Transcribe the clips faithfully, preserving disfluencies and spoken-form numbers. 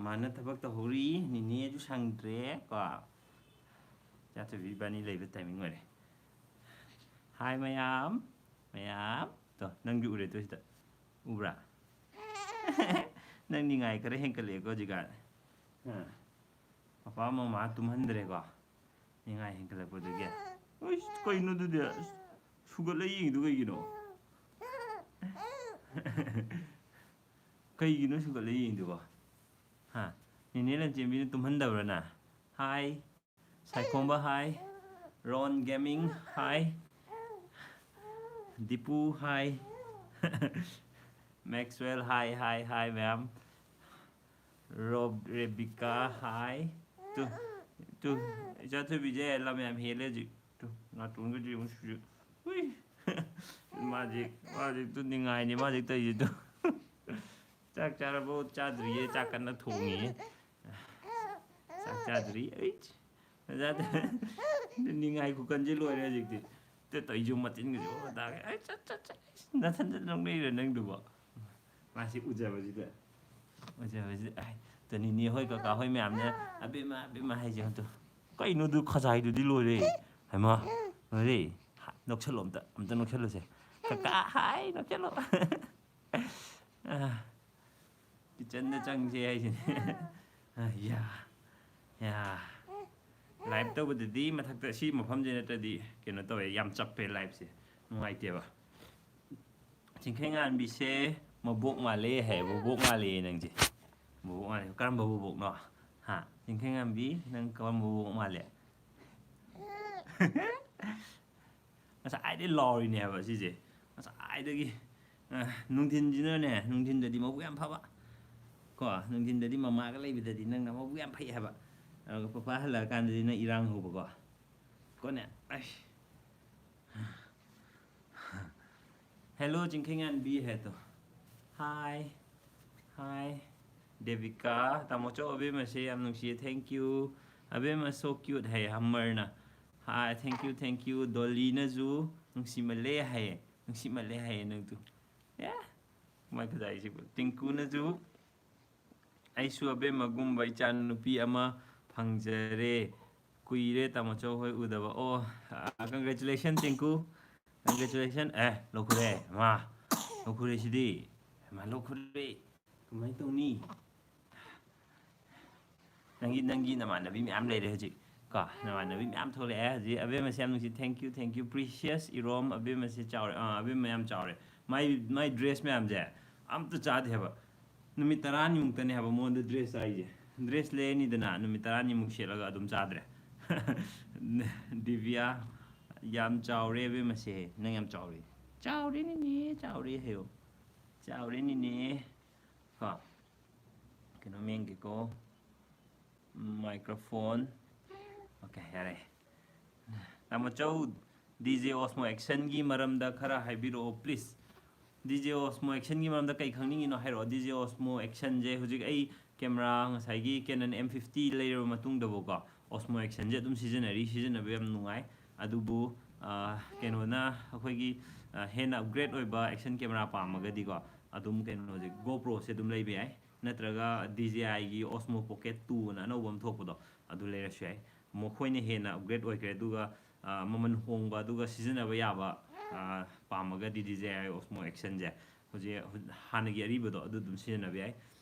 ꯃꯥꯅ ꯊꯕꯛ ꯇꯧꯍꯧꯔꯤ, ꯅꯤꯅꯦꯁꯨ ꯁꯪꯗ꯭ꯔꯦ ꯀꯣ꯫ ꯏꯆꯥꯊꯣꯏꯕꯤ ꯏꯕꯥꯅꯤ ꯂꯩꯕ timing ꯑꯣꯏꯔꯦ꯫ Hi ꯃꯌꯥꯝ, ꯃꯌꯥꯝ꯫ ꯇꯣ, ꯅꯪꯁꯨ ꯎꯔꯦ ꯇꯣ ꯁꯤꯗ꯫ ꯎꯕ꯭ꯔꯥ? ꯅꯪ ꯅꯤꯡꯉꯥꯏ ꯈꯔ ꯍꯦꯟꯀꯠꯂꯛꯑꯦꯀꯣ ꯍꯧꯖꯤꯛꯀꯥꯟ꯫ ꯍꯥ? ꯄꯄꯥ ꯃꯃꯥ ꯇꯨꯝꯍꯟꯗ꯭ꯔꯦꯀꯣ? ꯅꯤꯡꯉꯥꯏ ꯍꯦꯟꯀꯠꯂꯛꯄꯗꯨꯒꯤ꯫ ꯎꯏꯁ, ꯀꯩꯅꯣ ꯑꯗꯨꯗꯤ? ꯑꯁ, ꯁꯨꯒꯠꯂ ꯌꯦꯡꯉꯤꯗꯨ ꯀꯩꯒꯤꯅꯣ? ꯀꯩꯒꯤꯅꯣ ꯁꯨꯒꯠꯂ ꯌꯦꯡꯉꯤꯗꯨꯕꯣ? ꯍꯥ? ꯅꯦꯅꯦ ꯂꯟꯆꯦꯟꯕꯤꯅ ꯇꯨꯝꯍꯟꯗꯕ꯭ꯔꯥ ꯅꯪ? Hi꯫ ꯁꯥꯏꯈꯣꯝꯕ hi꯫ Wrong Gaming hi꯫ Dipu hi꯫ Maxwell hi, hi, hi ꯃꯌꯥꯝ꯫ ꯔꯣꯕ, ꯔꯦꯕꯤꯀꯥ hi꯫ ꯇꯨ, ꯇꯨ, ꯏꯆꯥꯊꯣꯏꯕꯤꯁꯦ ꯂꯝ ꯌꯥꯝ ꯍꯦꯜꯂꯦ ꯍꯧꯖꯤꯛ꯫ ꯇꯨ, ꯅꯥꯇꯣꯟꯒꯁꯦ ꯑꯃꯨꯛ ꯁꯨꯖꯤꯛ꯫ ꯎꯏ꯫ ꯃꯥꯁꯦ, ꯃꯥꯁꯦ ꯇꯨ ꯅꯤꯡꯉꯥꯏꯅꯤ ꯃꯥꯁꯦ ꯇꯧꯔꯤꯁꯦ ꯇꯨ꯫ ꯆꯥꯛ ꯆꯥꯔꯕꯣ? ꯆꯥꯗ꯭ꯔꯤꯌꯦ, ꯆꯥꯛ ꯀꯟꯅ ꯊꯣꯡꯉꯤꯌꯦ꯫ ꯆꯥꯛ ꯆꯥꯗ꯭ꯔꯤ꯫ ꯑꯩ ꯆꯥꯗꯦ꯫ ꯅꯤꯡꯉꯥꯏ ꯈꯨꯀꯟꯁꯦ ꯂꯣꯏꯔꯦ ꯍꯧꯖꯤꯛꯇꯤ꯫ ꯇꯨ ꯇꯧꯔꯤꯁꯦ ꯃꯆꯤꯟꯒꯁꯦ ꯑꯣ ꯇꯥꯒꯦ꯫ ꯑꯩ ꯆꯠ, ꯆꯠ, ꯆꯠ꯫ ꯅꯊꯟꯗ ꯅꯣꯛꯅꯩꯔꯣ ꯅꯪꯗꯨꯕꯣ? ꯃꯥꯁꯤ ꯎꯖꯕꯁꯤꯗ꯫ ꯎꯖꯕꯁꯤꯗ꯫ ꯑꯩ, ꯇꯨ ꯅꯤꯅꯦ ꯍꯣꯏ ꯀꯀꯥ ꯍꯣꯏ ꯃꯌꯥꯝꯅ "ꯑꯕꯦꯝꯃ, ꯑꯕꯦꯝꯃ" ꯍꯥꯏꯁꯦ ꯌꯦꯡꯉꯨ ꯇꯨ꯫ ꯀꯩꯅꯣ ꯑꯗꯨ ꯈꯖꯥꯏꯗꯨꯗꯤ ꯂꯣꯏꯔꯦ꯫ ꯍꯩꯃꯥ, ꯂꯣꯏꯔꯦ꯫ ꯅꯣꯛꯁꯜꯂꯣ ꯑꯝꯇ, ꯑꯝꯇ ꯅꯣꯛꯁꯜꯂꯨꯁꯦ꯫ ꯀꯀꯥ hi ꯅꯣꯛꯁꯜꯂꯣ꯫ ꯑꯥ, kitchenꯗ ꯆꯪꯁꯦ ꯍꯥꯏꯁꯤꯅꯦ꯫ ꯑꯥ, ꯌꯥ, ꯌꯥ꯫ Live ꯇꯧꯕꯗꯗꯤ ꯃꯊꯛꯇ ꯁꯤ ꯃꯐꯝꯁꯦ ꯅꯠꯇ꯭ꯔꯗꯤ ꯀꯩꯅꯣ ꯇꯧꯋꯦ, ꯌꯥꯝ ꯆꯞꯄꯦ liveꯁꯦ, ꯅꯨꯡꯉꯥꯏꯇꯦꯕ꯫ ꯆꯤꯡꯈꯩꯉꯥꯟꯕꯤꯁꯦ ꯃꯕꯣꯛ ꯃꯥꯜꯂꯦ ꯍꯥꯏ꯫ ꯃꯕꯣꯛ ꯃꯥꯜꯂꯦ ꯅꯪꯁꯦ꯫ ꯃꯕꯣꯛ ꯃꯥꯜꯂꯦ꯫ ꯀꯔꯝꯕ ꯃꯕꯣꯛꯅꯣ? ꯍꯥ? ꯆꯤꯡꯈꯩꯉꯥꯟꯕꯤ, ꯅꯪ ꯀꯔꯝꯕ ꯃꯕꯣꯛ ꯃꯥꯜꯂꯦ? ꯉꯁꯥꯏꯗꯩ ꯂꯥꯎꯔꯤꯅꯦ ꯍꯥꯏꯕ ꯁꯤꯁꯦ꯫ ꯉꯁꯥꯏꯗꯒꯤ꯫ ꯑ, ꯅꯨꯡꯊꯤꯟꯁꯤꯅꯅꯦ, ꯅꯨꯡꯊꯤꯟꯗꯗꯤ ꯃꯕꯨꯛ ꯌꯥꯝ ꯐꯕ꯫ ꯀꯣ, ꯅꯨꯡꯊꯤꯟꯗꯗꯤ ꯃꯃꯥꯒ ꯂꯩꯕꯗꯗꯤ ꯅꯪꯅ ꯃꯕꯨꯛ ꯌꯥꯝ ꯐꯩ ꯍꯥꯏꯕ꯫ ꯑꯗꯨꯒ ꯄꯄꯥ ꯍꯜꯂꯛꯑꯀꯥꯟꯗꯗꯤ ꯅꯪ ꯏꯔꯥꯡ ꯍꯧꯕꯀꯣ꯫ ꯀꯣꯅꯦ, ꯑꯩꯁ꯫ Hello, ꯆꯤꯡꯈꯩꯉꯥꯟꯕꯤ ꯍꯥꯏꯗꯣ꯫ Hi, hi꯫ ꯗꯦꯕꯤꯀꯥ, ꯇꯥꯃꯣ ꯆꯧ ꯑꯕꯦꯝꯃꯁꯦ ꯌꯥꯝ ꯅꯨꯡꯁꯤꯌꯦ, thank you꯫ ꯑꯕꯦꯝꯃ so cute ꯍꯥꯏꯌꯦ, ꯍꯝꯃꯔꯅ꯫ Hi, thank you, thank you꯫ ꯗꯣꯂꯤꯅꯁꯨ ꯅꯨꯡꯁꯤꯃꯜꯂꯦ ꯍꯥꯏꯌꯦ, ꯅꯨꯡꯁꯤꯃꯜꯂꯦ ꯍꯥꯏꯌꯦ ꯅꯪꯗꯨ꯫ ꯑꯦ, ꯃꯥꯏ ꯈꯨꯗꯥꯏꯁꯤꯕꯨ꯫ ꯇꯤꯡꯀꯨꯅꯁꯨ ꯑꯩꯁꯨ ꯑꯕꯦꯝꯃꯒꯨꯝꯕ ꯏꯆꯥꯅꯨꯄꯤ ꯑꯃ ꯐꯪꯖꯔꯦ꯫ ꯀꯨꯏꯔꯦ ꯇꯥꯃꯣꯆꯧ ꯍꯣꯏ ꯎꯗꯕ꯫ ꯑꯣ, ꯑ, congratulation, ꯇꯤꯡꯀꯨ꯫ Congratulation꯫ ꯑꯦ, ꯂꯧꯈꯨꯔꯦ꯫ ꯃꯥ, ꯂꯧꯈꯨꯔꯦ ꯁꯤꯗꯤ꯫ ꯃꯥ, ꯂꯧꯈꯨꯔꯦ꯫ ꯀꯃꯥꯏꯅ ꯇꯧꯅꯤ? ꯅꯪꯒꯤ, ꯅꯪꯒꯤ ꯅꯃꯥꯟꯅꯕꯤ ꯃꯌꯥꯝ ꯂꯩꯔꯦ ꯍꯧꯖꯤꯛ꯫ ꯀꯣ, ꯅꯃꯥꯟꯅꯕꯤ ꯃꯌꯥꯝ ꯊꯣꯛꯂꯛꯑꯦ ꯍꯧꯖꯤꯛ꯫ ꯑꯕꯦꯝꯃꯁꯦ ꯌꯥꯝ ꯅꯨꯡꯁꯤ꯫ Thank you, thank you, precious ꯏꯔꯣꯝ꯫ ꯑꯕꯦꯝꯃꯁꯦ ꯆꯥꯎꯔꯦ꯫ ꯑꯥ, ꯑꯕꯦꯝꯃ ꯌꯥꯝ ꯆꯥꯎꯔꯦ꯫ ꯃꯥꯏ, ꯃꯥꯏ dress ꯃꯌꯥꯝꯁꯦ ꯑꯝꯇ ꯆꯥꯗꯦ ꯍꯥꯏꯕ꯫ ꯅꯨꯃꯤꯠ ꯇꯔꯥꯅꯤꯃꯨꯛꯇꯅꯦ ꯍꯥꯏꯕ ꯃꯉꯣꯟꯗ dress ꯆꯥꯏꯁꯦ꯫ Dress ꯂꯩꯔꯅꯤꯗꯅ, ꯅꯨꯃꯤꯠ ꯇꯔꯥꯅꯤꯃꯨꯛ ꯁꯦꯠꯂꯒ ꯑꯗꯨꯝ ꯆꯥꯗ꯭ꯔꯦ꯫ ꯗꯤꯕꯤꯌꯥ, ꯌꯥꯝ ꯆꯥꯎꯔꯦ ꯑꯕꯦꯝꯃꯁꯦ꯫ ꯅꯪ ꯌꯥꯝ ꯆꯥꯎꯔꯦ꯫ ꯆꯥꯎꯔꯦ ꯅꯤꯅꯦ, ꯆꯥꯎꯔꯦ ꯍꯥꯏꯌꯣ꯫ ꯆꯥꯎꯔꯦ ꯅꯤꯅꯦ꯫ ꯀꯣ, ꯀꯩꯅꯣ ꯃꯦꯟꯒꯦꯀꯣ꯫ Microphone꯫ Okay, ꯌꯥꯔꯦ꯫ ꯇꯥꯃꯣꯆꯧ, DJ Osmo Actionꯒꯤ ꯃꯔꯝꯗ ꯈꯔ ꯍꯥꯏꯕꯤꯔꯛꯑꯣ, please꯫ DJ Osmo Actionꯒꯤ ꯃꯔꯝꯗ ꯀꯩ ꯈꯪꯅꯤꯡꯉꯤꯅꯣ ꯍꯥꯏꯔꯛꯑꯣ꯫ DJ Osmo Actionꯁꯦ ꯍꯧꯖꯤꯛ ꯑꯩ camera, ꯉꯁꯥꯏꯒꯤ Canon M fifty ꯂꯩꯔꯕ ꯃꯇꯨꯡꯗꯕꯨꯀꯣ, Osmo Actionꯁꯦ ꯑꯗꯨꯝ ꯁꯤꯖꯤꯟꯅꯔꯤ, ꯁꯤꯖꯤꯟꯅꯕ ꯌꯥꯝ ꯅꯨꯡꯉꯥꯏ꯫ ꯑꯗꯨꯕꯨ, ꯑ, ꯀꯩꯅꯣꯅ, ꯑꯩꯈꯣꯏꯒꯤ, ꯑ, ꯍꯦꯟꯅ upgrade ꯑꯣꯏꯕ action camera ꯄꯥꯝꯃꯒꯗꯤꯀꯣ, ꯑꯗꯨꯝ ꯀꯩꯅꯣꯁꯦ, GoProꯁꯦ ꯑꯗꯨꯝ ꯂꯩꯕ ꯌꯥꯏ꯫ ꯅꯠꯇ꯭ꯔꯒ DJIꯒꯤ Osmo Pocket Twoꯅ ꯑꯅꯧꯕ ꯑꯃ ꯊꯣꯛꯄꯗꯣ, ꯑꯗꯨ ꯂꯩꯔꯁꯨ ꯌꯥꯏ꯫ ꯃꯈꯣꯏꯅ ꯍꯦꯟꯅ upgrade ꯑꯣꯏꯈ꯭ꯔꯦ꯫ ꯑꯗꯨꯒ, ꯑ, ꯃꯃꯜ ꯍꯣꯡꯕ, ꯑꯗꯨꯒ ꯁꯤꯖꯤꯟꯅꯕ ꯌꯥꯕ, ꯑ, ꯄꯥꯝꯃꯒꯗꯤ DJI Osmo Actionꯁꯦ ꯍꯧꯖꯤꯛ, ꯍꯧꯖꯤꯛ ꯍꯥꯟꯅꯒꯤ ꯑꯔꯤꯕꯗꯣ ꯑꯗꯨ ꯑꯗꯨꯝ ꯁꯤꯖꯤꯟꯅꯕ ꯌꯥꯏ꯫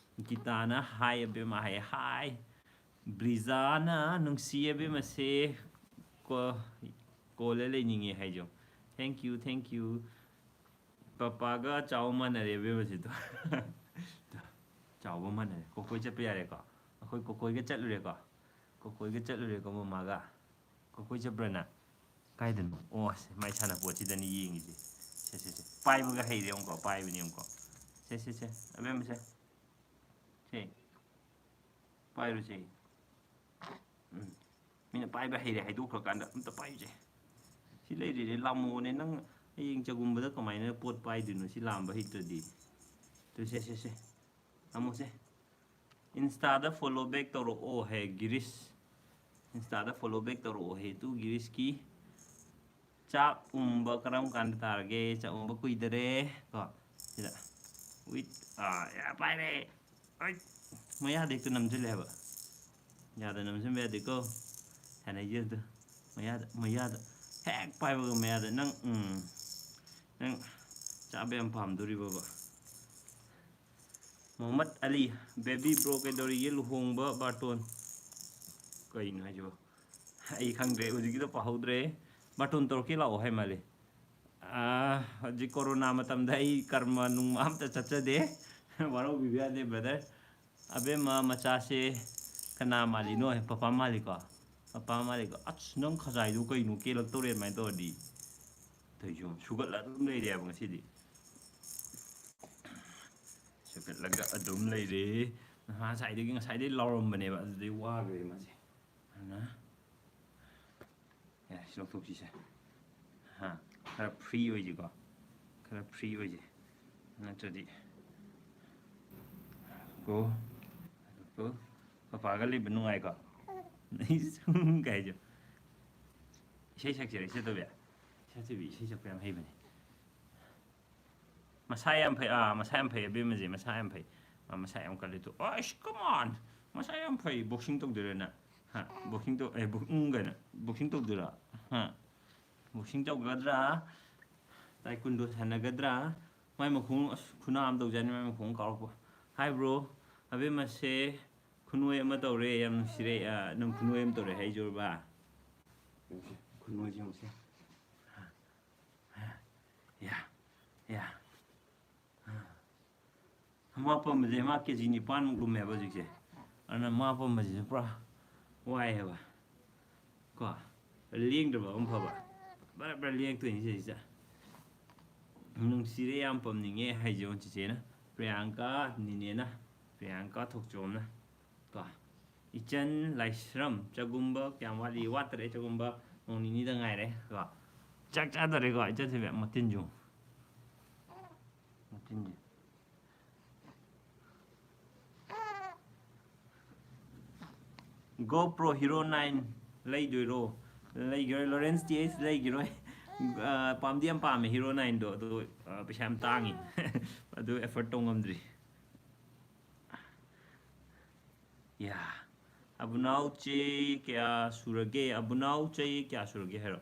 ꯒꯤꯇꯥꯅ "Hi ꯑꯕꯦꯝꯃ" ꯍꯥꯏꯌꯦ꯫ Hi꯫ ꯕ꯭ꯔꯤꯖꯥꯅ "ꯅꯨꯡꯁꯤ ꯑꯕꯦꯝꯃꯁꯦ ꯀꯣ-, ꯀꯣꯜꯂ ꯂꯩꯅꯤꯡꯉꯦ" ꯍꯥꯏꯖꯣ꯫ Thank you, thank you꯫ ꯄꯄꯥꯒ ꯆꯥꯎ ꯃꯥꯟꯅꯔꯦ ꯑꯕꯦꯝꯃꯁꯤꯗꯣ꯫ ꯆꯥꯎꯕ ꯃꯥꯟꯅꯔꯦ꯫ ꯀꯣꯀꯣꯏ ꯆꯠꯄ ꯌꯥꯔꯦꯀꯣ? ꯑꯩꯈꯣꯏ ꯀꯣꯀꯣꯏꯒ ꯆꯠꯂꯨꯔꯦꯀꯣ? ꯀꯣꯀꯣꯏꯒ ꯆꯠꯂꯨꯔꯦꯀꯣ ꯃꯃꯥꯒ? ꯀꯣꯀꯣꯏ ꯆꯠꯄ꯭ꯔꯥ ꯅꯪ? ꯀꯥꯏꯗꯅꯣ? ꯑꯣ, ꯁꯦ, ꯃꯥꯏ ꯁꯥꯟꯅꯄꯣꯠꯁꯤꯗꯅꯤ ꯌꯦꯡꯉꯤꯁꯦ꯫ ꯁꯦ, ꯁꯦ, ꯁꯦ꯫ ꯄꯥꯏꯕꯒ ꯍꯩꯔꯦ ꯌꯦꯡꯉꯨꯀꯣ, ꯄꯥꯏꯕꯅꯤ ꯌꯦꯡꯉꯨꯀꯣ꯫ ꯁꯦ, ꯁꯦ, ꯁꯦ꯫ ꯑꯕꯦꯝꯃ ꯁꯦ꯫ ꯁꯦ꯫ ꯄꯥꯏꯔꯨꯁꯦ꯫ ꯎꯝ꯫ ꯃꯤꯅ ꯄꯥꯏꯕ ꯍꯩꯔꯦ ꯍꯥꯏꯗꯣꯛꯈ꯭ꯔꯀꯥꯟꯗ ꯑꯝꯇ ꯄꯥꯏꯌꯨꯁꯦ꯫ ꯁꯤ ꯂꯩꯔꯤꯁꯦ ꯂꯥꯃꯣꯅꯦ꯫ ꯅꯪ ꯍꯌꯦꯡ ꯆꯒꯨꯝꯕꯗ ꯀꯃꯥꯏꯅ ꯄꯣꯠ ꯄꯥꯏꯗꯣꯏꯅꯣ ꯁꯤ ꯂꯥꯝꯕ ꯍꯩꯇ꯭ꯔꯗꯤ? ꯇꯨ, ꯁꯦ, ꯁꯦ, ꯁꯦ꯫ ꯂꯥꯃꯣꯁꯦ꯫ Instaꯗ follow back ꯇꯧꯔꯛꯑꯣ ꯍꯦ ꯒꯤꯔꯤꯁ꯫ Instaꯗ follow back ꯇꯧꯔꯛꯑꯣ ꯍꯦ ꯇꯨ ꯒꯤꯔꯤꯁꯀꯤ꯫ ꯆꯥꯛ ꯎꯝꯕ ꯀꯔꯝ ꯀꯥꯟꯗ ꯇꯥꯔꯒꯦ? ꯆꯥꯛ ꯎꯝꯕ ꯀꯨꯏꯗꯔꯦ꯫ ꯀꯣ, ꯁꯤꯗ꯫ With, ꯑꯥ, ꯌꯥ, ꯄꯥꯏꯔꯦ꯫ ꯑꯩ, ꯃꯌꯥꯗ ꯍꯦꯛꯇ ꯅꯝꯁꯤꯜꯂꯦ ꯍꯥꯏꯕ꯫ ꯌꯥꯗ ꯅꯝꯁꯤꯟꯕ ꯌꯥꯗꯦꯀꯣ꯫ ꯁꯥꯟꯅꯩꯁꯦ ꯑꯗꯨ꯫ ꯃꯌꯥꯗ, ꯃꯌꯥꯗ꯫ ꯍꯦꯛ ꯄꯥꯏꯕꯒ ꯃꯌꯥꯗ꯫ ꯅꯪ, ꯎꯝ꯫ ꯅꯪ ꯆꯥꯕ ꯌꯥꯝ ꯄꯥꯝꯗꯣꯔꯤꯕꯣꯕ? ꯃꯣꯍꯝꯃꯗ ꯑꯂꯤ, baby bro ꯀꯩꯗꯧꯔꯤꯒꯦ? ꯂꯨꯍꯣꯡꯕ ꯕꯥꯔꯇꯣꯟ꯫ ꯀꯩꯅꯣ ꯍꯥꯏꯁꯤꯕꯣ? ꯑꯩ ꯈꯪꯗ꯭ꯔꯦ, ꯍꯧꯖꯤꯛꯀꯤꯗꯣ ꯄꯥꯍꯧꯗ꯭ꯔꯦ꯫ ꯕꯥꯔꯇꯣꯟ ꯇꯧꯔꯛꯀꯦ ꯂꯥꯛꯑꯣ ꯍꯥꯏ ꯃꯥꯜꯂꯦ꯫ ꯑꯥ, ꯍꯧꯖꯤꯛ ꯀꯣꯔꯣꯅꯥ ꯃꯇꯝꯗ ꯑꯩ ꯀꯔꯃ ꯅꯨꯡꯃ ꯑꯝꯇ ꯆꯠꯆꯗꯦ꯫ ꯋꯥꯔꯧꯕꯤꯕ ꯌꯥꯗꯦ, brother꯫ ꯑꯕꯦꯝꯃ ꯃꯆꯥꯁꯦ ꯀꯅꯥ ꯃꯥꯜꯂꯤꯅꯣ? ꯄꯄꯥ ꯃꯥꯜꯂꯤꯀꯣ? ꯄꯄꯥ ꯃꯥꯜꯂꯤꯀꯣ? ꯑꯁ, ꯅꯪ ꯈꯖꯥꯏꯗꯨ ꯀꯩꯅꯣ, ꯀꯦꯜꯂꯛꯇꯧꯔꯦ ꯑꯗꯨꯃꯥꯏꯅ ꯇꯧꯔꯗꯤ? ꯇꯧꯏꯁꯨ ꯁꯨꯒꯠꯂ ꯑꯗꯨꯝ ꯂꯩꯔꯦꯕ ꯉꯁꯤꯗꯤ꯫ ꯁꯨꯒꯠꯂꯒ ꯑꯗꯨꯝ ꯂꯩꯔꯦ꯫ ꯉꯁꯥꯏꯗꯒꯤ, ꯉꯁꯥꯏꯗꯒꯤ ꯂꯥꯎꯔꯝꯕꯅꯦꯕ, ꯑꯗꯨꯗꯩ ꯋꯥꯈ꯭ꯔꯦ ꯃꯥꯁꯦ꯫ ꯑꯗꯨꯅ ꯌꯥꯔꯦ, ꯁꯤ ꯂꯧꯊꯣꯛꯁꯤꯁꯦ꯫ ꯍꯥ, ꯈꯔ free ꯑꯣꯏꯁꯤꯀꯣ, ꯈꯔ free ꯑꯣꯏꯁꯦ꯫ ꯅꯠꯇ꯭ꯔꯗꯤ ꯀꯣ, ꯀꯣ, ꯄꯄꯥꯒ ꯂꯩꯕ ꯅꯨꯡꯉꯥꯏꯀꯣ꯫ ꯁꯨꯝ ꯀꯥꯏꯁꯨ ꯏꯁꯩ ꯁꯛꯁꯤꯔ, ꯏꯆꯦ ꯇꯧꯕꯤ? ꯏꯆꯦ ꯇꯧꯕꯤ ꯏꯁꯩ ꯁꯛꯄ ꯌꯥꯝ ꯍꯩꯕꯅꯦ꯫ ꯃꯁꯥ ꯌꯥꯝ ꯐꯩ, ꯑꯥ, ꯃꯁꯥ ꯌꯥꯝ ꯐꯩ, ꯑꯕꯦꯝꯃꯁꯦ ꯃꯁꯥ ꯌꯥꯝ ꯐꯩ꯫ ꯃꯥ ꯃꯁꯥ ꯌꯥꯝ ꯀꯜꯂꯤ ꯇꯨ꯫ ꯑꯁ, come on! ꯃꯁꯥ ꯌꯥꯝ ꯐꯩ꯫ Boxing ꯇꯧꯗꯣꯏꯔꯅ? ꯍꯥ? Boxing ꯇꯧ-, ꯑꯦ, ꯕꯣ-, ꯎꯪ ꯀꯥꯏꯅ꯫ Boxing ꯇꯧꯗꯣꯏꯔꯥ? ꯍꯥ? Boxing ꯇꯧꯒꯗ꯭ꯔꯥ? Taekwondo ꯁꯥꯟꯅꯒꯗ꯭ꯔꯥ? ꯃꯥꯏ ꯃꯈꯣꯡ, ꯑꯁ, ꯈꯨꯅꯥ ꯑꯃ ꯇꯧꯖꯥꯠꯅꯤ, ꯃꯥꯏ ꯃꯈꯣꯡ ꯀꯥꯎꯔꯛꯄ꯫ Hi bro, ꯑꯕꯦꯝꯃꯁꯦ ꯈꯨꯅꯣꯏ ꯑꯃ ꯇꯧꯔꯦ, ꯌꯥꯝ ꯅꯨꯡꯁꯤꯔꯦ꯫ ꯑꯥ, ꯅꯪ ꯈꯨꯅꯣꯏ ꯑꯃ ꯇꯧꯔꯦ ꯍꯥꯏꯖꯨꯔꯕ? ꯌꯦꯡꯉꯨꯁꯦ, ꯈꯨꯅꯣꯏꯁꯦ ꯌꯦꯡꯉꯨꯁꯦ꯫ ꯌꯥ, ꯌꯥ꯫ ꯃꯥ ꯄꯝꯕꯁꯦ ꯃꯥ ꯀꯦ ꯖꯤ ꯅꯤꯄꯥꯟꯃꯨꯛ ꯂꯨꯝꯃꯦꯕ ꯍꯧꯖꯤꯛꯁꯦ꯫ ꯑꯗꯨꯅ ꯃꯥ ꯄꯝꯕꯁꯤꯁꯨ ꯄꯨꯔꯥ ꯋꯥꯏꯌꯦꯕ꯫ ꯀꯣ? ꯂꯦꯡꯗ꯭ꯔꯕ ꯑꯃ ꯐꯕ꯫ ꯕꯔ ꯕꯔ ꯂꯦꯡꯉꯛꯇꯣꯏꯅꯤ ꯁꯤꯁꯤꯗ꯫ ꯅꯨꯡꯁꯤꯔꯦ, ꯌꯥꯝ ꯄꯝꯅꯤꯡꯉꯦ ꯍꯥꯏꯖꯧ ꯆꯤꯆꯦꯅ꯫ ꯄ꯭ꯔꯤꯌꯥꯡꯀꯥ ꯅꯤꯅꯦꯅ꯫ ꯄ꯭ꯔꯤꯌꯥꯡꯀꯥ ꯊꯣꯛꯆꯣꯝꯅ꯫ ꯀꯣ? ꯏꯆꯟ ꯂꯥꯏꯁ꯭ꯔꯝ, ꯆꯒꯨꯝꯕ ꯀꯌꯥꯝ ꯋꯥꯠꯂꯤ? ꯋꯥꯠꯇꯔꯦ ꯆꯒꯨꯝꯕ, ꯅꯣꯡ ꯅꯤꯅꯤꯗ ꯉꯥꯏꯔꯦ꯫ ꯀꯣ? ꯆꯥꯛ ꯆꯥꯗꯣꯔꯦꯀꯣ ꯏꯆꯟ ꯁꯤꯕ? ꯃꯇꯤꯟꯁꯨ꯫ ꯃꯇꯤꯟꯁꯦ꯫ GoPro Hero nine ꯂꯩꯗꯣꯏꯔꯣ? ꯂꯩꯈꯤꯔꯣꯏ꯫ Lawrence T H ꯂꯩꯈꯤꯔꯣꯏ꯫ ꯑ, ꯄꯥꯝꯗꯤ ꯌꯥꯝ ꯄꯥꯝꯃꯦ Hero nineꯗꯣ, ꯑꯗꯣ, ꯑ, ꯄꯩꯁꯥ ꯌꯥꯝ ꯇꯥꯡꯉꯤ꯫ ꯑꯗꯨ afford ꯇꯧ ꯉꯝꯗ꯭ꯔꯤ꯫ ꯌꯥ꯫ ꯑꯕꯨꯅꯥꯎ ꯆꯦ ꯀꯌꯥ ꯁꯨꯔꯒꯦ? ꯑꯕꯨꯅꯥꯎ ꯆꯍꯤ ꯀꯌꯥ ꯁꯨꯔꯒꯦ ꯍꯥꯏꯔꯣ꯫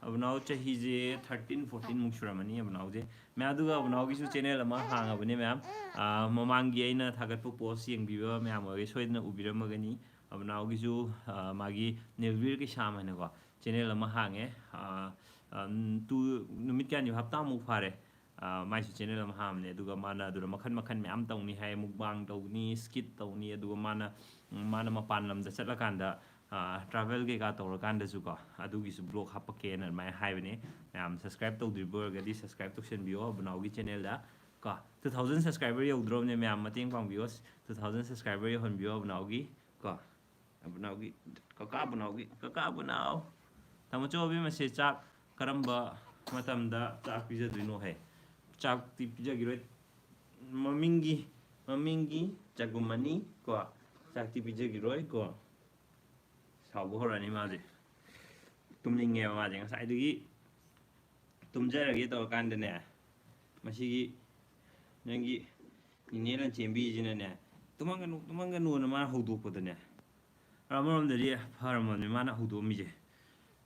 ꯑꯕꯨꯅꯥꯎ ꯆꯍꯤꯁꯦ ꯊꯥꯔꯇꯤꯟ, ꯐꯣꯔꯇꯤꯟ ꯃꯨꯛ ꯁꯨꯔꯝꯃꯅꯤ ꯑꯕꯨꯅꯥꯎꯁꯦ꯫ ꯃꯌꯥꯝ ꯑꯗꯨꯒ ꯑꯕꯨꯅꯥꯎꯒꯤꯁꯨ ꯆꯦꯅꯦꯜ ꯑꯃ ꯍꯥꯡꯉꯕꯅꯦ ꯃꯌꯥꯝ꯫ ꯑꯥ, ꯃꯃꯥꯡꯒꯤ ꯑꯩꯅ ꯊꯥꯒꯠꯄ ꯄꯣꯁ ꯌꯦꯡꯕꯤꯕ ꯃꯌꯥꯝ ꯑꯣꯏꯔꯒꯗꯤ ꯁꯣꯏꯗꯅ ꯎꯕꯤꯔꯝꯃꯒꯅꯤ꯫ ꯑꯕꯨꯅꯥꯎꯒꯤꯁꯨ, ꯑꯥ, ꯃꯥꯒꯤ ꯅꯤꯜꯕꯤꯔ ꯀꯩꯁꯥꯝ ꯍꯥꯏꯅꯀꯣ ꯆꯦꯅꯦꯜ ꯑꯃ ꯍꯥꯡꯉꯦ꯫ ꯑꯥ, ꯑꯥ, ꯇꯨ, ꯅꯨꯃꯤꯠ ꯀꯌꯥꯅꯤ, ꯍꯞꯇꯥꯃꯨꯛ ꯐꯥꯔꯦ꯫ ꯑꯥ, ꯃꯥꯏꯁꯨ ꯆꯦꯅꯦꯜ ꯑꯃ ꯍꯥꯡꯕꯅꯦ꯫ ꯑꯗꯨꯒ ꯃꯥꯅ ꯑꯗꯨꯗ ꯃꯈꯟ ꯃꯈꯟ ꯃꯌꯥꯝ ꯇꯧꯅꯤ ꯍꯥꯏ, ꯃꯨꯛꯕꯥꯡ ꯇꯧꯅꯤ, ꯁ꯭ꯀꯤꯠ ꯇꯧꯅꯤ, ꯑꯗꯨꯒ ꯃꯥꯅ, ꯎꯝ, ꯃꯥꯅ ꯃꯄꯥꯟ ꯂꯝꯗ ꯆꯠꯂꯀꯥꯟꯗ, ꯑꯥ, ꯇ꯭ꯔꯥꯚꯦꯜ ꯀꯩꯀꯥ ꯇꯧꯔꯀꯥꯟꯗꯁꯨꯀꯣ ꯑꯗꯨꯒꯤꯁꯨ ꯕ꯭ꯂꯣꯒ ꯍꯥꯞꯄꯛꯀꯦꯅ ꯑꯗꯨꯃꯥꯏꯅ ꯍꯥꯏꯕꯅꯦ꯫ ꯃꯌꯥꯝ ꯁꯕꯁꯀ꯭ꯔꯥꯏꯕ ꯇꯧꯗ꯭ꯔꯤꯕ ꯑꯣꯏꯔꯒꯗꯤ ꯁꯕꯁꯀ꯭ꯔꯥꯏꯕ ꯇꯧꯁꯟꯕꯤꯌꯣ ꯑꯕꯨꯅꯥꯎꯒꯤ ꯆꯦꯅꯦꯜꯗ ꯀꯣ꯫ ꯇꯨ ꯊꯥꯎꯖꯟ ꯁꯕꯁꯀ꯭ꯔꯥꯏꯕꯔ ꯌꯧꯗ꯭ꯔꯣꯕꯅꯦ ꯃꯌꯥꯝ, ꯃꯇꯦꯡ ꯄꯥꯡꯕꯤꯌꯣ꯫ ꯇꯨ ꯊꯥꯎꯖꯟ ꯁꯕꯁꯀ꯭ꯔꯥꯏꯕꯔ ꯌꯧꯍꯟꯕꯤꯌꯣ ꯑꯕꯨꯅꯥꯎꯒꯤ ꯀꯣ꯫ ꯑꯕꯨꯅꯥꯎꯒꯤ, ꯀꯀꯥ ꯑꯕꯨꯅꯥꯎꯒꯤ, ꯀꯀꯥ ꯑꯕꯨꯅꯥꯎ꯫ ꯇꯥꯃꯣꯆꯧ, ꯑꯕꯦꯝꯃꯁꯦ ꯆꯥꯛ ꯀꯔꯝꯕ ꯃꯇꯝꯗ ꯆꯥꯛ ꯄꯤꯖꯗꯣꯏꯅꯣ ꯍꯥꯏ? ꯆꯥꯛꯇꯤ ꯄꯤꯖꯈꯤꯔꯣꯏ꯫ ꯃꯃꯤꯡꯒꯤ, ꯃꯃꯤꯡꯒꯤ ꯆꯥꯛꯒꯨꯝ ꯑꯅꯤ ꯀꯣ, ꯆꯥꯛꯇꯤ ꯄꯤꯖꯈꯤꯔꯣꯏ ꯀꯣ꯫ ꯁꯥꯎꯕ ꯍꯧꯔꯛꯑꯅꯤ ꯃꯥꯁꯦ꯫ ꯇꯨꯝꯅꯤꯡꯉꯦꯕ ꯃꯥꯁꯦ꯫ ꯉꯁꯥꯏꯗꯒꯤ ꯇꯨꯝꯖꯔꯒꯦ ꯇꯧꯔꯀꯥꯟꯗꯅꯦ, ꯃꯁꯤꯒꯤ ꯅꯪꯒꯤ ꯅꯤꯅꯦ ꯂꯟꯆꯦꯟꯕꯤꯁꯤꯅꯅꯦ, "ꯇꯨꯝꯍꯟꯒꯅꯨ, ꯇꯨꯝꯍꯟꯒꯅꯨꯅ" ꯃꯥꯅ ꯍꯧꯗꯣꯛꯄꯗꯅꯦ, ꯑꯃꯔꯣꯝꯗꯗꯤ ꯐꯔꯝꯃꯕꯅꯤ ꯃꯥꯅ ꯍꯧꯗꯣꯛꯑꯝꯃꯤꯁꯦ꯫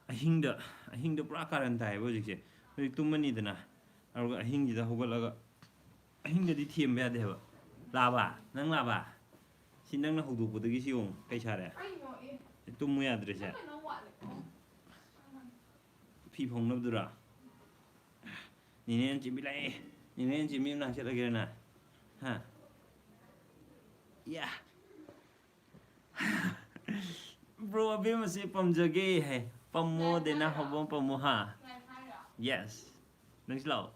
ꯑꯍꯤꯡꯗ, ꯑꯍꯤꯡꯗ ꯄꯨꯔꯥ ꯀꯥꯔꯟ ꯇꯥꯏꯌꯦꯕ ꯍꯧꯖꯤꯛꯁꯦ꯫ ꯍꯧꯖꯤꯛ ꯇꯨꯝꯃꯅꯤꯗꯅ, ꯑꯗꯨꯒ ꯑꯍꯤꯡꯁꯤꯗ ꯍꯧꯒꯠꯂꯒ, ꯑꯍꯤꯡꯗꯗꯤ ꯊꯦꯝꯕ ꯌꯥꯗꯦ ꯍꯥꯏꯕ꯫ "ꯂꯥꯕ, ꯅꯪ ꯂꯥꯕ?" ꯁꯤ ꯅꯪꯅ ꯍꯧꯗꯣꯛꯄꯗꯒꯤ ꯁꯤ ꯌꯦꯡꯉꯨ ꯀꯩ ꯁꯥꯔꯦ꯫ ꯀꯩꯅꯣ, ꯑꯦ? ꯇꯨꯝꯃꯨ ꯌꯥꯗ꯭ꯔꯦꯁꯦ꯫ ꯅꯪ ꯀꯩꯅꯣ ꯋꯥꯠꯂꯦ꯫ ꯐꯤ ꯐꯧꯅꯕꯗꯨꯔꯥ? ꯅꯤꯅꯦ ꯂꯟꯆꯦꯟꯕꯤ ꯂꯥꯛꯑꯦ꯫ ꯅꯤꯅꯦ ꯂꯟꯆꯦꯟꯕꯤ ꯃꯅꯥꯛ ꯆꯠꯂꯒꯦꯔ ꯅꯪ? ꯍꯥ? ꯌꯥ꯫ ꯕ꯭ꯔꯣ, ꯑꯕꯦꯝꯃꯁꯦ ꯄꯝꯖꯒꯦ ꯍꯥꯏ꯫ ꯄꯝꯃꯣ, ꯗꯦꯅꯥ ꯍꯧꯕ ꯄꯝꯃꯣ, ꯍꯥ? Yes꯫ ꯅꯪꯁꯨ ꯂꯥꯛꯑꯣ꯫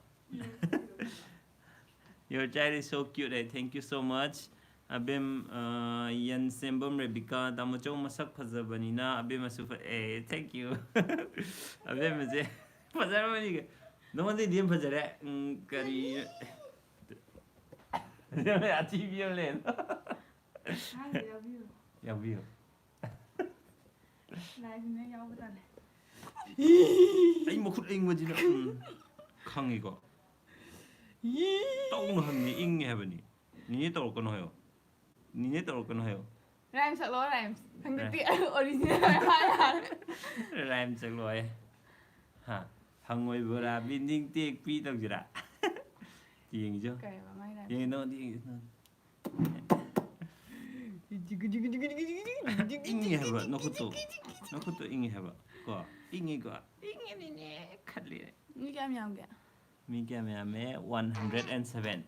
Your child is so cute, eh? Thank you so much. ꯑꯕꯦꯝ, ꯑ, ꯌꯦꯟ ꯁꯦꯝꯕꯝ ꯔꯦꯕꯤꯀꯥ, ꯇꯥꯃꯣꯆꯧ ꯃꯁꯛ ꯐꯖꯕꯅꯤꯅ ꯑꯕꯦꯝꯃꯁꯨ ꯐ-, ꯑꯦ, thank you꯫ ꯑꯕꯦꯝꯃꯁꯦ ꯐꯖꯔꯝꯃꯅꯤ꯫ ꯅꯉꯣꯟꯗꯩꯗꯤ ꯌꯥꯝ ꯐꯖꯔꯦ꯫ ꯎꯝ, ꯀꯔꯤ? ꯑꯊꯤꯕꯤ ꯑꯃ ꯂꯩ꯫ ꯑꯉꯥꯡꯗ ꯌꯥꯎꯕꯤꯌꯨ꯫ ꯌꯥꯎꯕꯤꯌꯨ꯫ ꯂꯥꯏꯁꯤꯅ ꯌꯥꯎꯕ ꯇꯜꯂꯦ꯫ ꯑꯩ ꯃꯈꯨꯠ ꯑꯏꯪꯕꯁꯤꯅ, ꯎꯝ, ꯈꯪꯉꯤꯀꯣ꯫ ꯇꯧꯅ ꯍꯪꯉꯤ, ꯏꯪꯉꯦ ꯍꯥꯏꯕꯅꯤ꯫ ꯅꯤꯅꯦ ꯇꯧꯔꯛꯀꯅꯨ ꯍꯥꯏꯌꯣ꯫ ꯅꯤꯅꯦ ꯇꯧꯔꯛꯀꯅꯨ ꯍꯥꯏꯌꯣ꯫ Rhyme ꯁꯛꯂꯣ, rhyme꯫ ꯈꯪꯗꯦ, original ꯍꯥꯏ ꯌꯥꯔꯦ꯫ Rhyme ꯁꯛꯂꯣ ꯍꯥꯏ꯫ ꯍꯥ? ꯍꯪꯉꯣꯏ ꯕꯣꯔꯥ ꯕꯤꯟꯗꯤꯡ ꯇꯦꯛꯄꯤ ꯇꯧꯁꯤꯔꯥ? ꯌꯦꯡꯁꯤꯔꯣ? ꯀꯩꯕ ꯃꯥꯏ rhyme? ꯌꯦꯡꯉꯤ ꯅꯉꯣꯟꯗ ꯌꯦꯡꯉꯤ ꯅꯉꯣꯟꯗ꯫ ꯏꯪꯉꯤ ꯍꯥꯏꯕ ꯅꯈꯨꯠꯇꯣ꯫ ꯅꯈꯨꯠꯇꯣ ꯏꯪꯉꯤ ꯍꯥꯏꯕ꯫ ꯀꯣ? ꯏꯪꯉꯤꯀꯣ? ꯏꯪꯉꯤꯅꯤꯅꯦ ꯈꯜꯂꯤ꯫ ꯃꯤ ꯀꯌꯥꯝ ꯌꯥꯝꯒꯦ? ꯃꯤ ꯀꯌꯥꯝ ꯌꯥꯝꯃꯦ? One hundred and seven꯫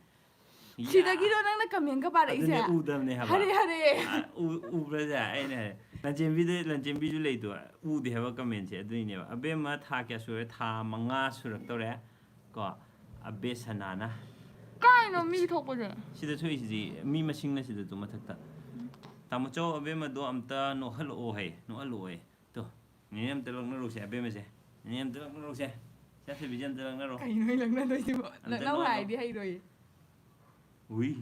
ꯁꯤꯗꯒꯤꯔꯣ ꯅꯪꯅ commentꯒ ꯄꯥꯔꯛꯏꯁꯦ? ꯑꯗꯨꯅꯦ ꯎꯗꯕꯅꯦ ꯍꯥꯏꯕ꯫ ꯍꯔꯦ, ꯍꯔꯦ꯫ ꯑ, ꯎ-, ꯎꯕ꯭ꯔꯥꯁꯦ? ꯑꯩꯅ ꯍꯥꯏ, ꯂꯟꯆꯦꯟꯕꯤꯗ, ꯂꯟꯆꯦꯟꯕꯤꯁꯨ ꯂꯩꯗꯣ, ꯎꯗꯦ ꯍꯥꯏꯕ commentꯁꯦ꯫ ꯑꯗꯨꯏꯅꯦꯕ꯫ ꯑꯕꯦꯝꯃ ꯊꯥ ꯀꯌꯥ ꯁꯨꯔꯦ? ꯊꯥ ꯃꯉꯥ ꯁꯨꯔꯛꯇꯧꯔꯦ꯫ ꯀꯣ, ꯑꯕꯦ ꯁꯅꯥꯅ꯫ ꯀꯥꯏꯅꯣ ꯃꯤ ꯊꯣꯛꯄꯁꯦ? ꯁꯤꯗ ꯊꯣꯛꯏꯁꯤꯗꯤ ꯃꯤ ꯃꯁꯤꯡꯅ ꯁꯤꯗ ꯇꯨ ꯃꯊꯛꯇ꯫ ꯇꯥꯃꯣꯆꯧ, ꯑꯕꯦꯝꯃꯗꯣ ꯑꯝꯇ ꯅꯣꯛꯍꯜꯂꯛꯑꯣ ꯍꯥꯏ꯫ ꯅꯣꯛꯍꯜꯂꯛꯑꯣ ꯍꯥꯏ꯫ ꯇꯣ, ꯅꯦꯅꯦ ꯑꯝꯇ ꯂꯛꯅꯔꯨꯁꯦ, ꯑꯕꯦꯝꯃꯁꯦ꯫ ꯅꯦꯅꯦ ꯑꯝꯇ ꯂꯛꯅꯔꯨꯁꯦ꯫ ꯏꯆꯥꯊꯣꯏꯕꯤꯁꯦ ꯑꯝꯇ ꯂꯛꯅꯔꯣ꯫ ꯀꯩꯅꯣ ꯑꯩ ꯂꯛꯅꯗꯣꯏꯁꯤꯕꯣ? ꯑꯝꯇ ꯂꯛꯅꯧ ꯅꯣꯛꯑꯣ꯫ ꯍꯥꯏꯗꯤ ꯍꯩꯔꯣꯏꯌꯦ꯫ ꯎꯏ꯫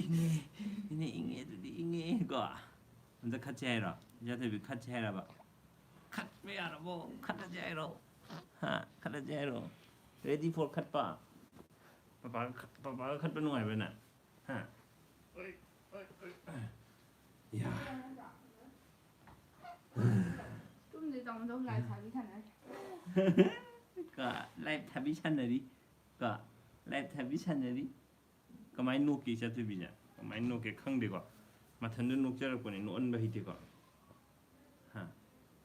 ꯏꯪꯉꯦ꯫ ꯏꯅꯦ ꯏꯪꯉꯦ, ꯑꯗꯨꯗꯤ ꯏꯪꯉꯦ ꯀꯣ꯫ ꯑꯝꯇ ꯈꯠꯁꯦ ꯍꯥꯏꯔꯣ? ꯏꯆꯥꯊꯣꯏꯕꯤ ꯈꯠꯁꯦ ꯍꯥꯏꯔꯕ? ꯈꯠꯄ ꯌꯥꯔꯕꯣ? ꯈꯠꯂꯁꯦ ꯍꯥꯏꯔꯣ? ꯍꯥ? ꯈꯠꯂꯁꯦ ꯍꯥꯏꯔꯣ? Ready for ꯈꯠꯄ? ꯄꯄꯥꯒ ꯈꯠ-, ꯄꯄꯥꯒ ꯈꯠꯄ ꯅꯨꯡꯉꯥꯏꯕ꯭ꯔꯥ ꯅꯪ? ꯍꯥ? ꯑꯣꯏ, ꯑꯣꯏ, ꯑꯣꯏ꯫ ꯌꯥ꯫ ꯇꯨꯝꯗꯤ ꯇꯧꯗꯧ ꯂꯥꯏ ꯁꯥꯕꯤ ꯁꯥꯟꯅꯔꯤ꯫ ꯀ live ꯊꯥꯕꯤ ꯁꯥꯟꯅꯔꯤ꯫ ꯀ live ꯊꯥꯕꯤ ꯁꯥꯟꯅꯔꯤ꯫ ꯀꯃꯥꯏꯅ ꯅꯣꯛꯀꯦ ꯏꯆꯥꯊꯣꯏꯕꯤꯁꯦ? ꯀꯃꯥꯏꯅ ꯅꯣꯛꯀꯦ ꯈꯪꯗꯦꯀꯣ꯫ ꯃꯊꯟꯇ ꯅꯣꯛꯆꯔꯛꯄꯅꯦ, ꯅꯣꯛꯍꯟꯕ ꯍꯩꯇꯦꯀꯣ꯫ ꯍꯥ?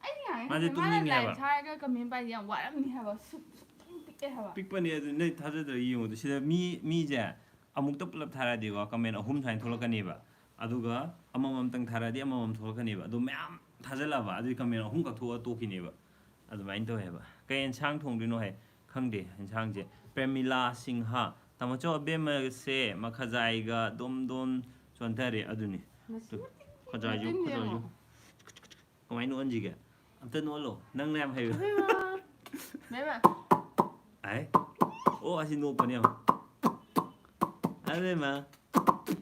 ꯑꯩ ꯌꯥꯔꯦ ꯃꯥꯁꯦ ꯈꯪꯗꯦ꯫ ꯃꯥꯅ ꯇꯨꯝꯅꯤꯡꯉꯦ ꯂꯥꯏ ꯍꯥꯏꯕ꯫ ꯊꯥꯔꯒ comment ꯄꯥꯏꯁꯦ ꯌꯥꯝ ꯋꯥꯔꯝꯅꯤ ꯍꯥꯏꯕ꯫ ꯁꯨꯛ-, ꯁꯨꯛꯇꯪ ꯄꯤꯛꯑꯦ ꯍꯥꯏꯕ꯫ ꯄꯤꯛꯄꯅꯦ ꯑꯗꯨ ꯅꯣꯏ ꯊꯥꯖꯗ꯭ꯔ ꯌꯦꯡꯉꯣꯗꯣ꯫ ꯁꯤꯗ ꯃꯤ, ꯃꯤꯁꯦ ꯑꯃꯨꯛꯇ ꯄꯨꯂꯞ ꯊꯥꯔꯛꯑꯗꯤꯀꯣ comment ꯑꯍꯨꯝ ꯁꯨꯃꯥꯏꯅ ꯊꯣꯛꯂꯛꯀꯅꯦꯕ꯫ ꯑꯗꯨꯒ ꯑꯃꯃꯝꯇꯪ ꯊꯥꯔꯛꯑꯗꯤ ꯑꯃꯃꯝ ꯊꯣꯛꯂꯛꯀꯅꯦꯕ꯫ ꯑꯗꯨ ꯃꯌꯥꯝ ꯊꯥꯖꯜꯂꯛꯑꯕ ꯑꯗꯨꯗꯤ comment ꯑꯍꯨꯝ ꯀꯛꯊꯣꯛꯑ ꯇꯣꯛꯈꯤꯅꯦꯕ꯫ ꯑꯗꯨꯃꯥꯏꯅ ꯇꯧꯋꯦꯕ꯫ ꯀꯩ ꯑꯦꯟꯁꯥꯡ ꯊꯣꯡꯗꯣꯏꯅꯣ ꯍꯥꯏ? ꯈꯪꯗꯦ ꯑꯦꯟꯁꯥꯡꯁꯦ꯫ ꯄ꯭ꯔꯦꯃꯤꯂꯥ ꯁꯤꯡꯍ꯫ ꯇꯥꯃꯣꯆꯧ ꯑꯕꯦꯝꯃꯁꯦ ꯃꯈꯖꯥꯏꯒ ꯗꯣꯝ ꯗꯣꯝ ꯆꯣꯟꯊꯔꯦ꯫ ꯑꯗꯨꯅꯤ꯫ ꯃꯆꯤꯟ ꯈꯖꯥꯏꯁꯨ, ꯃꯆꯤꯟ ꯈꯖꯥꯏꯁꯨ꯫ ꯌꯦꯡꯉꯣ꯫ ꯀꯃꯥꯏꯅ ꯅꯣꯛꯍꯟꯁꯤꯒꯦ? ꯑꯝꯇ ꯅꯣꯛꯍꯜꯂꯣ꯫ ꯅꯪꯅ ꯌꯥꯝ ꯍꯩꯕ꯫ ꯕꯦꯝꯃ꯫ ꯑꯥꯏ꯫ ꯑꯣ, ꯑꯁꯤ ꯅꯣꯛꯄꯅꯦ ꯌꯦꯡꯉꯣ꯫ ꯑꯕꯦꯝꯃ꯫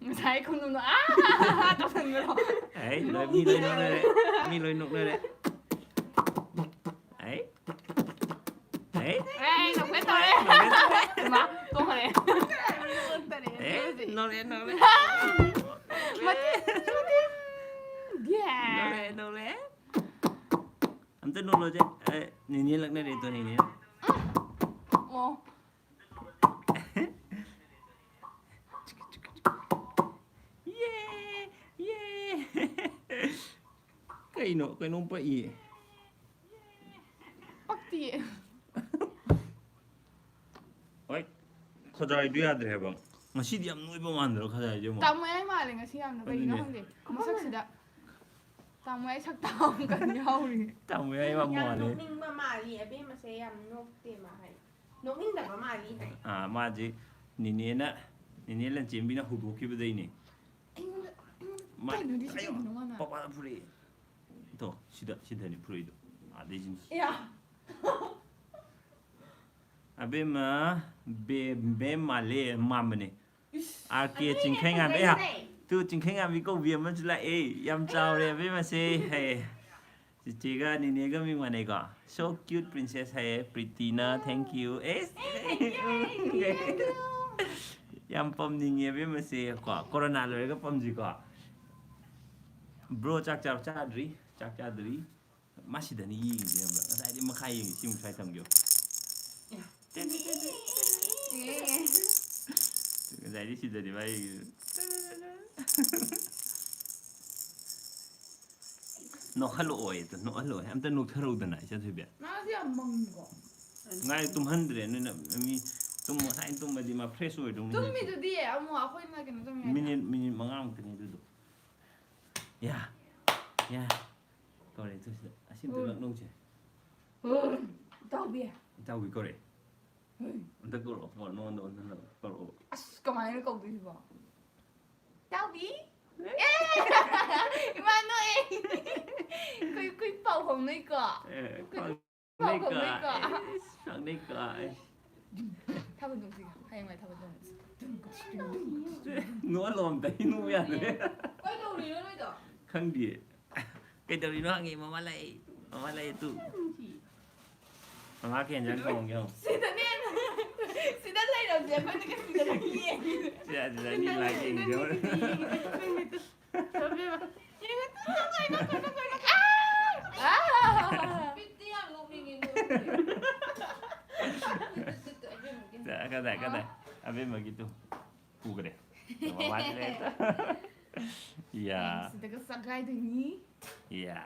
ꯉꯁꯥꯏ ꯈꯨꯅꯨꯡꯗꯣ ꯑꯥ ꯇꯧꯁꯟꯕꯗꯣ꯫ ꯑꯩ ꯂꯣꯏ, ꯃꯤ ꯂꯣꯏ ꯅꯣꯛꯅꯔꯦ꯫ ꯃꯤ ꯂꯣꯏ ꯅꯣꯛꯅꯔꯦ꯫ ꯑꯩ꯫ ꯑꯩ꯫ ꯑꯦ, ꯅꯣꯛꯐꯦꯠ ꯇꯧꯔꯦ꯫ ꯏꯃꯥ, ꯇꯣꯛꯈ꯭ꯔꯦ꯫ ꯑꯦ, ꯅꯣꯛꯂꯦ, ꯅꯣꯛꯂꯦ꯫ ꯃꯇꯦꯛ, ꯃꯇꯦꯛ ꯅꯣꯛꯂꯣꯁꯦ꯫ ꯑꯦ, ꯅꯦꯅꯦ ꯂꯛꯅꯔꯦ ꯇꯣ, ꯅꯦꯅꯦ꯫ ꯑꯣ꯫ ꯌꯦ! ꯌꯦ! ꯀꯩꯅꯣ? ꯀꯩꯅꯣꯝ ꯄꯛꯏꯌꯦ꯫ ꯄꯛꯇꯤꯌꯦ꯫ ꯍꯣꯏ, ꯈꯖꯥꯏꯗꯨ ꯌꯥꯗ꯭ꯔꯦ ꯍꯥꯏꯕ꯫ ꯉꯁꯤꯗꯤ ꯌꯥꯝ ꯅꯣꯏꯕ ꯃꯥꯟꯗ꯭ꯔꯣ ꯈꯖꯥꯏꯁꯦ ꯑꯃꯨꯛ? ꯇꯥꯃꯣ ꯌꯥꯏ ꯃꯥꯜꯂꯦ ꯉꯁꯤ ꯌꯥꯝꯅ, ꯀꯩꯒꯤꯅꯣ ꯑꯗꯨꯅꯦ꯫ ꯈꯪꯗꯦ꯫ ꯃꯁꯛꯁꯤꯗ ꯇꯥꯃꯣ ꯌꯥꯏ ꯁꯛꯇꯥ ꯑꯃ ꯀꯟꯅ ꯌꯥꯎꯔꯤ꯫ ꯇꯥꯃꯣ ꯌꯥꯏ ꯌꯥꯝ ꯌꯥꯝ ꯃꯥꯜꯂꯦ꯫ ꯅꯣꯛꯅꯤꯡꯕ ꯃꯥꯜꯂꯤ ꯑꯕꯦꯝꯃꯁꯦ, ꯌꯥꯝ ꯅꯣꯛꯇꯦ ꯃꯥ ꯍꯥꯏ꯫ ꯅꯣꯛꯅꯤꯡꯗꯕ ꯃꯥꯜꯂꯤ ꯍꯥꯏ꯫ ꯑꯥ, ꯃꯥꯁꯦ ꯅꯦꯅꯦꯅ, ꯅꯦꯅꯦ ꯂꯟꯆꯦꯟꯕꯤꯅ ꯍꯧꯗꯣꯛꯈꯤꯕꯗꯩꯅꯦ꯫ ꯑꯩꯉꯣꯟꯗ, ꯑꯩꯉꯣꯟꯗ ꯃꯥ-, ꯀꯩꯅꯣꯗꯤ ꯁꯤ ꯑꯌꯣ, ꯀꯩꯒꯤꯅꯣ ꯃꯥꯅ? ꯄꯄꯥꯗ ꯐꯨꯔꯛꯑꯦ꯫ ꯇꯣ, ꯁꯤꯗ, ꯁꯤꯗꯅꯤ ꯐꯨꯔꯛꯏꯗꯣ꯫ ꯑꯥꯗꯩ ꯁꯤꯅꯤ꯫ ꯌꯥ꯫ ꯑꯕꯦꯝꯃ, ꯕꯦ-, ꯕꯦꯝ ꯃꯥꯜꯂꯦ, ꯃꯥꯟꯕꯅꯦ꯫ ꯏꯁ꯫ ꯑꯥꯔ ꯀꯦ ꯑꯗꯨꯅꯦ ꯆꯤꯡꯈꯩꯉꯥꯟꯕꯤ, ꯑꯩꯍꯥ, ꯐꯖꯩꯁꯦ꯫ ꯇꯨ ꯆꯤꯡꯈꯩꯉꯥꯟꯕꯤ ꯀꯧꯕꯤ ꯑꯃꯁꯨ ꯂꯥꯛꯑꯦ꯫ ꯌꯥꯝ ꯆꯥꯎꯔꯦ ꯑꯕꯦꯝꯃꯁꯦ, ꯍꯥꯏꯌꯦ꯫ ꯆꯤꯆꯦꯒ ꯅꯦꯅꯦꯒ ꯃꯤꯡ ꯃꯥꯟꯅꯩꯀꯣ꯫ So cute princess ꯍꯥꯏꯌꯦ꯫ ꯄ꯭ꯔꯤꯇꯤꯅ, thank you꯫ S! A, thank you, thank you, thank you꯫ ꯌꯥꯝ ꯄꯝꯅꯤꯡꯉꯦ ꯑꯕꯦꯝꯃꯁꯦ ꯀꯣ꯫ ꯀꯣꯔꯣꯅꯥ ꯂꯣꯏꯔꯒ ꯄꯝꯁꯤꯀꯣ꯫ ꯕ꯭ꯔꯣ, ꯆꯥꯛ ꯆꯥꯔ-, ꯆꯥꯗ꯭ꯔꯤ꯫ ꯆꯥꯛ ꯆꯥꯗ꯭ꯔꯤ꯫ ꯃꯥ ꯁꯤꯗꯅꯤ ꯌꯦꯡꯉꯤꯁꯦ, ꯈꯪꯕ꯭ꯔꯥ? ꯉꯁꯥꯏꯗꯤ ꯃꯈꯥ ꯌꯦꯡꯉꯤ, ꯁꯤ ꯑꯃꯨꯛ ꯁ꯭ꯋꯥꯏ ꯊꯝꯒꯦ꯫ ꯉꯁꯥꯏꯗꯤ ꯁꯤꯗꯅꯤ ꯃꯥ ꯌꯦꯡꯉꯤꯁꯦ꯫ ꯅꯣꯛꯍꯜꯂꯛꯑꯣꯌꯦ, ꯇꯨ, ꯅꯣꯛꯍꯜꯂꯛꯑꯣꯌꯦ꯫ ꯑꯝꯇ ꯅꯣꯛꯊꯔꯛꯎꯗꯅ, ꯏꯆꯟ ꯊꯣꯏꯕꯤ꯫ ꯃꯥꯁꯦ ꯌꯥꯝ ꯃꯪꯉꯤꯀꯣ꯫ ꯉꯥꯏ ꯇꯨꯝꯍꯟꯗ꯭ꯔꯦ ꯅꯣꯏꯅ, ꯃꯤ ꯇꯨꯝ-, ꯉꯁꯥꯏꯅ ꯇꯨꯝꯃꯗꯤ ꯃꯥ fresh ꯑꯣꯏꯗꯧꯅꯤ꯫ ꯇꯨꯝꯃꯤꯗꯨꯗꯤ ꯑꯃꯨꯛ ꯑꯩꯈꯣꯏꯅ ꯀꯩꯅꯣ ꯇꯧꯔꯤꯉꯩꯗ꯫ ꯃꯤꯅꯤꯠ, ꯃꯤꯅꯤꯠ ꯃꯉꯥꯃꯨꯛꯇꯅꯤ ꯑꯗꯨꯗꯣ꯫ ꯌꯥ, ꯌꯥ꯫ ꯀꯧꯔꯦ, ꯇꯨ ꯁꯤꯗ꯫ ꯑꯁꯤ ꯑꯝꯇ ꯎꯝ꯫ ꯂꯛꯅꯧꯁꯦ꯫ ꯎꯝ꯫ ꯏꯇꯥꯎꯕꯤ꯫ ꯏꯇꯥꯎꯕꯤ ꯀꯧꯔꯦ꯫ ꯎꯝ꯫ ꯑꯝꯇ ꯀꯧꯔꯛꯑꯣ, ꯀꯧꯔꯛꯑꯣ, ꯅꯉꯣꯟꯗ ꯑꯣꯟꯍꯜꯂꯒ ꯀꯧꯔꯛꯑꯣ꯫ ꯑꯁ, ꯀꯃꯥꯏꯅ ꯀꯧꯗꯣꯏꯁꯤꯕꯣ? ꯏꯇꯥꯎꯕꯤ? ꯑꯦ! ꯏꯃꯥ ꯅꯣꯛꯑꯦ꯫ ꯑꯩꯈꯣꯏ, ꯑꯩꯈꯣꯏ ꯄꯥꯎ ꯐꯥꯎꯅꯩꯀꯣ? ꯑꯦ, ꯑꯩꯈꯣꯏ ꯄꯥꯎ ꯐꯥꯎꯅꯩꯀꯣ? ꯐꯥꯎꯅꯩꯀꯣ? ꯑꯦ, ꯐꯥꯎꯅꯩꯀꯣ? ꯑꯦ꯫ ꯊꯥꯕꯜ ꯆꯣꯡꯁꯤ, ꯍꯌꯦꯡꯋꯥꯏ ꯊꯥꯕꯜ ꯆꯣꯡꯁꯤ꯫ ꯅꯣꯛꯍꯜꯂꯣ ꯑꯝꯇ, ꯅꯣꯛꯎ ꯌꯥꯗ꯭ꯔꯦ꯫ ꯀꯩꯗꯧꯔꯤꯅꯣ ꯅꯣꯏꯗꯣ? ꯈꯪꯗꯤꯌꯦ꯫ ꯀꯩꯗꯧꯔꯤꯅꯣ ꯍꯪꯉꯦ, ꯃꯃꯥ ꯂꯥꯛꯑꯦ, ꯃꯃꯥ ꯂꯥꯛꯑꯦ ꯇꯨ꯫ ꯃꯃꯥ ꯀꯩ ꯌꯦꯟꯖꯥꯡ ꯊꯣꯡꯒꯦ ꯍꯪꯉꯨ꯫ ꯁꯤꯗꯅꯦ, ꯁꯤꯗ ꯂꯩꯔꯝꯁꯦ ꯑꯩꯈꯣꯏꯅ ꯀꯩꯁꯨ ꯁꯤꯗꯅꯦ ꯌꯦꯡꯉꯤꯁꯦ꯫ ꯁꯤꯗ, ꯁꯤꯗ ꯑꯅꯤ ꯂꯥꯏ ꯌꯦꯡꯉꯤꯁꯦ꯫ ꯌꯦꯡꯉꯨ ꯇꯨ, ꯀꯩꯅꯣ, ꯀꯩꯅꯣ, ꯀꯩꯅꯣ, ꯀꯩꯅꯣ, ꯑꯥ! ꯑꯥ! ꯀꯗꯥꯏ? ꯑꯕꯦꯝꯃꯒꯤꯗꯨ ꯄꯨꯈ꯭ꯔꯦ꯫ ꯃꯃꯥꯏ ꯂꯩꯇ꯫ ꯌꯥ꯫ ꯁꯤꯗꯒ ꯆꯥꯛ ꯀꯥꯏꯗꯣꯏꯅꯤ꯫ ꯌꯥ꯫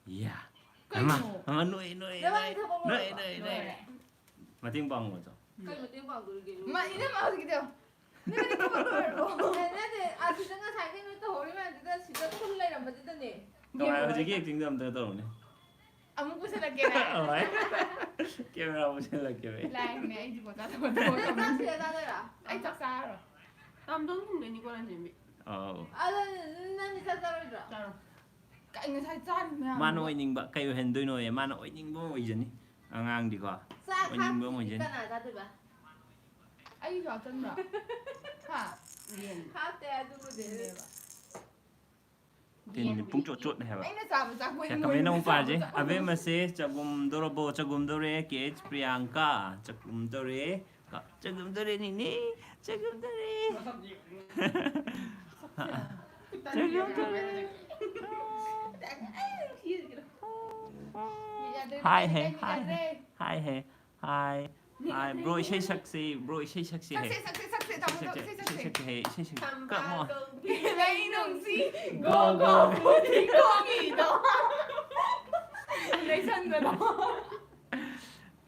ꯌꯥ꯫ ꯀꯩꯅꯣ? ꯑꯃ, ꯑꯃ ꯅꯣꯏ, ꯅꯣꯏ, ꯅꯕꯥꯅꯤ ꯅꯣꯏ꯫ ꯊꯕꯛ ꯅꯣꯏ, ꯂꯣꯏꯔꯕꯣ? ꯅꯣꯏ, ꯅꯣꯏ꯫ ꯂꯣꯏꯔꯦ꯫ ꯃꯇꯦꯡ ꯄꯥꯡꯉꯣ ꯆꯣ꯫ ꯀꯩ ꯃꯇꯦꯡ ꯄꯥꯡꯗꯣꯔꯤꯒꯦ? ꯃꯥ, ꯏꯅꯝꯃ ꯍꯧꯖꯤꯛꯀꯤꯗꯣ꯫ ꯅꯪ ꯊꯕꯛ ꯂꯣꯏꯔꯕꯣ? ꯅꯠꯇꯦ, ꯑꯁꯤꯗ ꯉꯁꯥꯏꯗꯩ ꯅꯣꯏ ꯇꯧꯍꯧꯔꯤ ꯃꯌꯥꯝꯗꯨꯗ ꯁꯤꯗ ꯈꯨꯜ ꯂꯩꯔꯝꯕꯗꯨꯗꯅꯦ꯫ ꯀꯃꯥꯏ ꯍꯧꯖꯤꯛꯀꯤ actingꯗꯣ ꯑꯝꯇ ꯇꯧꯔꯝꯅꯦ꯫ ꯑꯃꯨꯛ ꯄꯨꯁꯜꯂꯛꯀꯦ꯫ ꯍꯣꯏ꯫ Camera ꯄꯨꯁꯜꯂꯛꯀꯦ ꯚꯥꯏ꯫ ꯂꯥꯏꯅꯦ, ꯑꯩꯗꯤ ꯄꯣꯇꯥ ꯇꯧꯕ ꯇꯧꯕ ꯇꯧꯕ꯫ ꯅꯪ ꯁꯤꯗ ꯆꯥꯗꯣꯏꯔꯣ? ꯑꯩ ꯆꯥꯛ ꯆꯥꯔꯔꯣꯏ꯫ ꯇꯥꯝꯗꯣꯝ ꯊꯤꯟꯗꯣꯏꯅꯤꯀꯣ ꯅꯪ ꯆꯦꯟꯕꯤ꯫ ꯑꯧ꯫ ꯑꯗꯣ ꯅꯪꯗꯤ ꯆꯥꯛ ꯆꯥꯔꯣꯏꯗ꯭ꯔꯣ? ꯆꯥꯔꯣꯏ꯫ ꯀꯩ ꯉꯁꯥꯏ ꯆꯥꯔꯤ ꯃꯌꯥꯝꯗꯣ? ꯃꯥꯅ ꯑꯣꯏꯅꯤꯡꯕ ꯀꯩ ꯑꯣꯏꯍꯟꯗꯣꯏꯅꯣꯌꯦ? ꯃꯥꯅ ꯑꯣꯏꯅꯤꯡꯕ ꯑꯃ ꯑꯣꯏꯖꯅꯤ꯫ ꯑꯉꯥꯡꯗꯤꯀꯣ꯫ ꯆꯥꯛ ꯑꯣꯏꯅꯤꯡꯕ ꯑꯃ ꯍꯥꯞꯇ꯭ꯔꯗꯤ ꯑꯣꯏꯖꯅꯤ꯫ ꯀꯅꯥ ꯆꯥꯗꯣꯏꯕ? ꯑꯩꯁꯨ ꯍꯥꯞꯆꯟꯕ꯭ꯔꯣ? ꯍꯥ? ꯌꯦꯟ꯫ ꯍꯥꯞꯇꯦ ꯑꯗꯨꯕꯨꯗꯤ꯫ ꯌꯦꯟꯅꯦꯕ꯫ ꯇꯤꯟꯅꯤ ꯄꯨꯡ ꯆꯣꯠ ꯆꯣꯠꯅꯦ ꯍꯥꯏꯕ꯫ ꯑꯩꯅ ꯆꯥꯕ ꯆꯥꯛꯄꯨ ꯁꯦ, ꯃꯣꯏꯅ comment ꯑꯃꯨꯛ ꯆꯥꯕ ꯄꯥꯔꯁꯦ꯫ ꯆꯥꯛꯄꯨ꯫ ꯑꯕꯦꯝꯃꯁꯦ ꯆꯒꯨꯝꯗꯧꯔꯕꯣ? ꯆꯒꯨꯝꯗꯧꯔꯦ꯫ ꯀꯦ ꯑꯩꯆ ꯄ꯭ꯔꯤꯌꯥꯡꯀꯥ꯫ ꯆꯒꯨꯝꯗꯧꯔꯦ꯫ ꯀ-, ꯆꯒꯨꯝꯗꯧꯔꯦ ꯅꯤꯅꯦ꯫ ꯆꯒꯨꯝꯗꯧꯔꯦ꯫ ꯆꯒꯨꯝꯗꯧꯔꯦ꯫ ꯌꯥꯗ꯭ꯔꯦ, ꯍꯥꯏ ꯍꯦ, ꯌꯥꯗ꯭ꯔꯦ, ꯍꯥꯏ ꯍꯦ, ꯌꯥꯗ꯭ꯔꯦ꯫ ꯍꯥꯏ ꯍꯦ, ꯍꯥꯏ꯫ ꯍꯥꯏ, bro, ꯏꯁꯩ ꯁꯛꯁꯤ, bro, ꯏꯁꯩ ꯁꯛꯁꯤ ꯍꯦ꯫ ꯁꯛꯁꯦ, ꯁꯛꯁꯦ, ꯁꯛꯁꯦ, ꯇꯥꯃꯣ, ꯏꯁꯩ ꯁꯛꯁꯦ, ꯁꯛꯁꯦ, ꯏꯁꯩ ꯁꯛꯁꯦ꯫ ꯁꯛꯁꯤ ꯍꯦ, ꯏꯁꯩ ꯁꯛꯁꯤ꯫ Come on꯫ ꯂꯩ ꯅꯨꯡꯁꯤ, go, go, ꯐꯨꯖꯤ ꯈꯣꯡꯉꯤꯗꯣ꯫ ꯂꯩꯁꯟꯕꯗꯣ꯫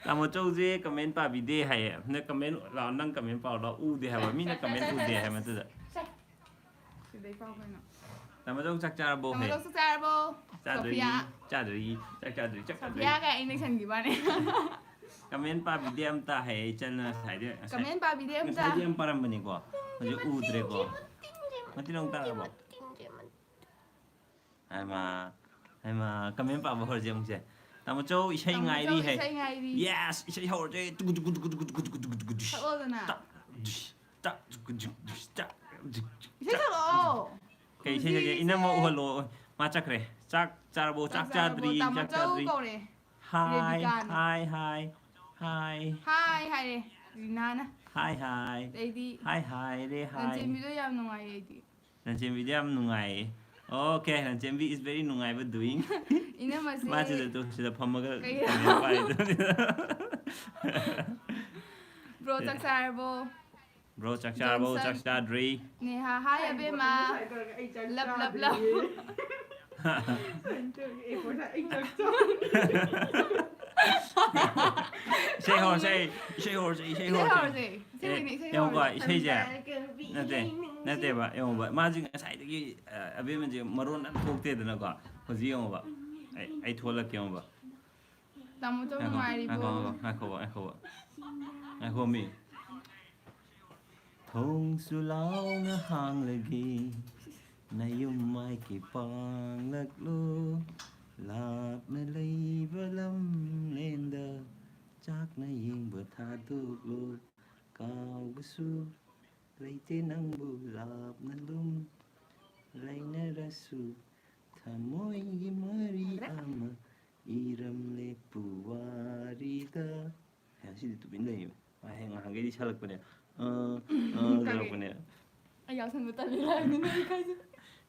ꯇꯥꯃꯣ ꯆꯧꯁꯦ comment ꯄꯥꯕꯤꯗꯦ ꯍꯥꯏꯌꯦ꯫ ꯅꯪ comment ꯂꯥꯛꯑꯣ, ꯅꯪ comment ꯄꯥꯎ ꯂꯥꯛꯑꯣ, ꯎꯗꯦ ꯍꯥꯏꯕ, ꯃꯤꯅ comment ꯎꯗꯦ ꯍꯥꯏ ꯃꯗꯨꯗ꯫ ꯁꯤꯗꯩ ꯄꯥꯎ ꯀꯩꯅꯣ? ꯇꯥꯃꯣ ꯆꯧ ꯆꯥꯛ ꯆꯥꯔꯕꯣ ꯍꯦ? ꯇꯥꯃꯣ ꯆꯧ ꯆꯥꯛ ꯆꯥꯔꯕꯣ? ꯆꯥꯗ꯭ꯔꯤ, ꯁꯣꯐꯤꯌꯥ꯫ ꯆꯥꯗ꯭ꯔꯤ, ꯆꯥꯛ ꯆꯥꯗ꯭ꯔꯤ, ꯆꯥꯛ ꯆꯥꯗ꯭ꯔꯤ꯫ ꯁꯣꯐꯤꯌꯥꯒ ꯑꯩ ꯅꯩꯁꯟꯈꯤꯕ ꯋꯥꯅꯦ꯫ Comment ꯄꯥꯕꯤꯗꯦ ꯑꯝꯇ ꯍꯥꯏꯌꯦ ꯏꯆꯟꯅ ꯉꯁꯥꯏꯗꯤ꯫ ꯉꯁꯥꯏ-, comment ꯄꯥꯕꯤꯗꯦ ꯑꯝꯇ꯫ ꯉꯁꯥꯏꯗꯤ ꯌꯥꯝ ꯄꯥꯔꯝꯕꯅꯤꯀꯣ꯫ ꯍꯧꯖꯤꯛ ꯎꯗ꯭ꯔꯦꯀꯣ꯫ ꯃꯇꯤꯟ ꯑꯃꯨꯛ ꯇꯥꯔꯛꯑꯕꯣ? ꯍꯩꯃꯥ, ꯍꯩꯃꯥ, comment ꯄꯥꯕ ꯍꯧꯔꯁꯦ ꯑꯃꯨꯛꯁꯦ꯫ ꯇꯥꯃꯣ ꯆꯧ ꯏꯁꯩ ꯇꯥꯃꯣ ꯉꯥꯏꯔꯤ ꯆꯧ ꯍꯥꯏ꯫ ꯏꯁꯩ ꯉꯥꯏꯔꯤ꯫ Yes, ꯏꯁꯩ ꯍꯧꯔꯁꯦ꯫ ꯇꯨꯒꯨ ꯇꯨꯒꯨ ꯇꯨꯒꯨ ꯇꯨꯒꯨ ꯇꯨꯒꯨ ꯇꯨꯒꯨ ꯇꯨꯒꯨ ꯇꯨꯒꯨ꯫ ꯁꯛꯂꯛꯑꯣꯗꯅ꯫ ꯇꯛ, ꯗꯤꯁ, ꯇꯛ, ꯇꯨꯒꯨ ꯇꯨꯒꯨ ꯇꯨꯒꯨ ꯇꯨꯒꯨ ꯇꯨꯒꯨ꯫ ꯏꯁꯩ ꯁꯛꯂꯛꯑꯣ꯫ ꯀꯩ ꯏꯁꯩ ꯁꯛꯀꯦ? ꯍꯧꯖꯤꯛꯁꯦ ꯏꯅꯝꯃ ꯎꯍꯜꯂꯣ꯫ ꯃꯥ ꯆꯠꯈ꯭ꯔꯦ꯫ ꯆꯥꯛ ꯆꯥꯔꯕꯣ? ꯆꯥꯛ ꯆꯥꯛ ꯆꯥꯔꯕꯣ? ꯆꯥꯗ꯭ꯔꯤ, ꯇꯥꯃꯣ ꯆꯥꯛ ꯆꯧ ꯆꯥꯗ꯭ꯔꯤ꯫ ꯀꯧꯔꯦ꯫ ꯍꯥꯏ, ꯔꯦꯕꯤꯀꯥꯅ꯫ ꯍꯥꯏ, ꯍꯥꯏ, ꯍꯥꯏ꯫ ꯍꯥꯏ ꯍꯥꯏꯔꯦ ꯔꯤꯅꯥꯅ꯫ ꯍꯥꯏ, ꯍꯥꯏ꯫ ꯑꯩꯗꯤ ꯍꯥꯏ, ꯍꯥꯏꯔꯦ, ꯍꯥꯏ꯫ ꯂꯟꯆꯦꯟꯕꯤꯗꯣ ꯌꯥꯝ ꯅꯨꯡꯉꯥꯏꯌꯦ ꯑꯩꯗꯤ꯫ ꯂꯟꯆꯦꯟꯕꯤꯗꯤ ꯌꯥꯝ ꯅꯨꯡꯉꯥꯏꯌꯦ꯫ Okay, ꯂꯟꯆꯦꯟꯕꯤ is very ꯅꯨꯡꯉꯥꯏꯕ doing꯫ ꯏꯅꯝꯃꯁꯦ ꯃꯥ ꯁꯤꯗ ꯇꯨ, ꯁꯤꯗ ꯐꯝꯃꯒ ꯀꯩ comment ꯄꯥꯏꯗꯣ꯫ Bro, ꯆꯥꯛ ꯆꯥꯔꯕꯣ? Bro, ꯆꯥꯛ ꯆꯥꯔꯕꯣ? Johnson. ꯆꯥꯛ ꯆꯥꯗ꯭ꯔꯤ꯫ ꯅꯦꯍꯥ, hi ꯑꯕꯦꯝꯃ꯫ Love, love, love. ꯏꯁꯩ ꯍꯧꯔꯁꯦ, ꯏꯁꯩ ꯍꯧꯔꯁꯦ, ꯏꯁꯩ ꯏꯁꯩ ꯍꯧꯔꯁꯦ꯫ ꯍꯧꯔꯁꯦ꯫ ꯏꯁꯩ ꯑꯦ, ꯍꯧꯔꯁꯦ, ꯏꯁꯩ ꯌꯦꯡꯉꯨꯀꯣ, ꯍꯧꯔꯁꯦ꯫ ꯏꯁꯩꯁꯦ꯫ ꯅꯠꯇꯦ, ꯅꯠꯇꯦꯕ, ꯌꯦꯡꯉꯨꯕ꯫ ꯃꯥꯁꯦ ꯉꯁꯥꯏꯗꯒꯤ, ꯑ, ꯑꯕꯦꯝꯃꯁꯦ ꯃꯔꯣꯟ ꯑꯝ ꯊꯣꯛꯇꯦꯗꯅꯀꯣ꯫ ꯍꯧꯖꯤꯛ ꯌꯦꯡꯉꯨꯕ꯫ ꯑꯩ, ꯑꯩ ꯊꯣꯛꯍꯜꯂꯛꯀꯦ ꯌꯦꯡꯉꯨꯕ꯫ ꯇꯥꯃꯣ ꯆꯧ ꯉꯥꯏꯈꯣ, ꯅꯨꯡꯉꯥꯏꯔꯤꯕꯣ? ꯉꯥꯏꯈꯣ, ꯉꯥꯏꯈꯣ, ꯉꯥꯏꯈꯣ, ꯉꯥꯏꯈꯣ꯫ ꯉꯥꯏꯈꯣ ꯃꯤ꯫ ꯊꯣꯡꯁꯨ ꯂꯥꯎꯅ ꯍꯥꯡꯂꯒꯦ, ꯅꯌꯨꯝ ꯃꯥꯏꯀꯩ ꯄꯥꯡꯂꯛꯂꯣ, ꯂꯥꯞꯅ ꯂꯩꯕ ꯂꯝꯂꯦꯟꯗ ꯆꯥꯛꯅ ꯌꯦꯡꯕ ꯊꯥꯗꯣꯛꯂꯣ, ꯀꯥꯎꯕꯁꯨ ꯂꯩꯇꯦ ꯅꯪꯕꯨ ꯂꯥꯞꯅ ꯂꯨꯝ ꯂꯩꯅꯔꯁꯨ, ꯊꯃꯣꯏꯒꯤ ꯃꯔꯤ ꯑꯃ ꯏꯔꯝꯂꯦ ꯄꯨꯋꯥꯔꯤꯗ꯫ ꯍꯦ, ꯁꯤꯗꯤ ꯇꯨꯃꯤꯟ ꯂꯩꯌꯦ꯫ ꯃꯥ ꯍꯦꯛ ꯉꯍꯥꯟꯈꯩꯗꯤ ꯁꯥꯜꯂꯛꯄꯅꯦ꯫ ꯑ, ꯑ, ꯇꯧꯔꯛꯄꯅꯦ꯫ ꯑꯩ ꯌꯥꯎꯁꯟꯕ ꯇꯜꯂꯤ ꯍꯥꯏꯕꯅꯤꯅꯦ ꯑꯩ ꯈꯥꯏꯁꯦ꯫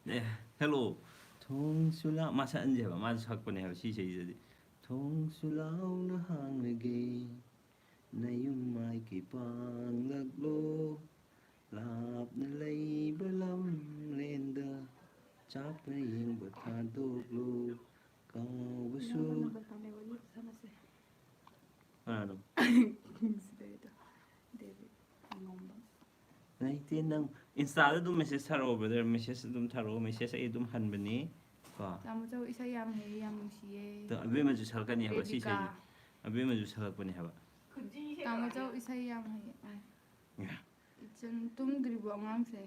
ꯑꯦ, hello꯫ ꯊꯣꯡꯁꯨ ꯂꯥ-, ꯃꯥ ꯁꯛꯍꯟꯁꯦ ꯍꯥꯏꯕ꯫ ꯃꯥꯁꯨ ꯁꯛꯄꯅꯦ ꯍꯥꯏꯕ ꯁꯤ ꯏꯁꯩꯁꯤꯗꯤ꯫ ꯊꯣꯡꯁꯨ ꯂꯥꯎꯅ ꯍꯥꯡꯂꯒꯦ, ꯅꯌꯨꯝ ꯃꯥꯏꯀꯩ ꯄꯥꯡꯂꯛꯂꯣ, ꯂꯥꯞꯅ ꯂꯩꯕ ꯂꯝꯂꯦꯟꯗ ꯆꯥꯛꯅ ꯌꯦꯡꯕ ꯊꯥꯗꯣꯛꯂꯣ, ꯀꯥꯎꯕꯁꯨ꯫ ꯀꯅꯥꯅꯣ? ꯂꯩꯇꯦ ꯅꯪ꯫ Insta-ꯗ ꯑꯗꯨꯝ message ꯊꯥꯔꯛꯑꯣ, brother꯫ Message ꯑꯗꯨꯝ ꯊꯥꯔꯛꯑꯣ, message ꯑꯩ ꯑꯗꯨꯝ ꯍꯟꯕꯅꯤ꯫ ꯀꯣ꯫ ꯇꯥꯃꯣ ꯆꯧ ꯏꯁꯩ ꯌꯥꯝ ꯍꯩꯌꯦ, ꯌꯥꯝ ꯅꯨꯡꯁꯤꯌꯦ꯫ ꯑꯗꯣ ꯑꯕꯦꯝꯃꯁꯨ ꯁꯛꯂꯛꯀꯅꯤ ꯍꯥꯏꯕ ꯁꯤ ꯔꯦꯕꯤꯀꯥ꯫ ꯏꯁꯩꯁꯦ꯫ ꯑꯕꯦꯝꯃꯁꯨ ꯁꯛꯂꯛꯄꯅꯤ ꯍꯥꯏꯕ꯫ ꯇꯥꯃꯣ ꯆꯧ ꯏꯁꯩ ꯌꯥꯝ ꯍꯩꯌꯦ꯫ ꯑꯥꯏ꯫ ꯌꯥ꯫ ꯏꯆꯟ ꯇꯨꯝꯗ꯭ꯔꯤꯕꯣ ꯑꯉꯥꯡꯁꯦ?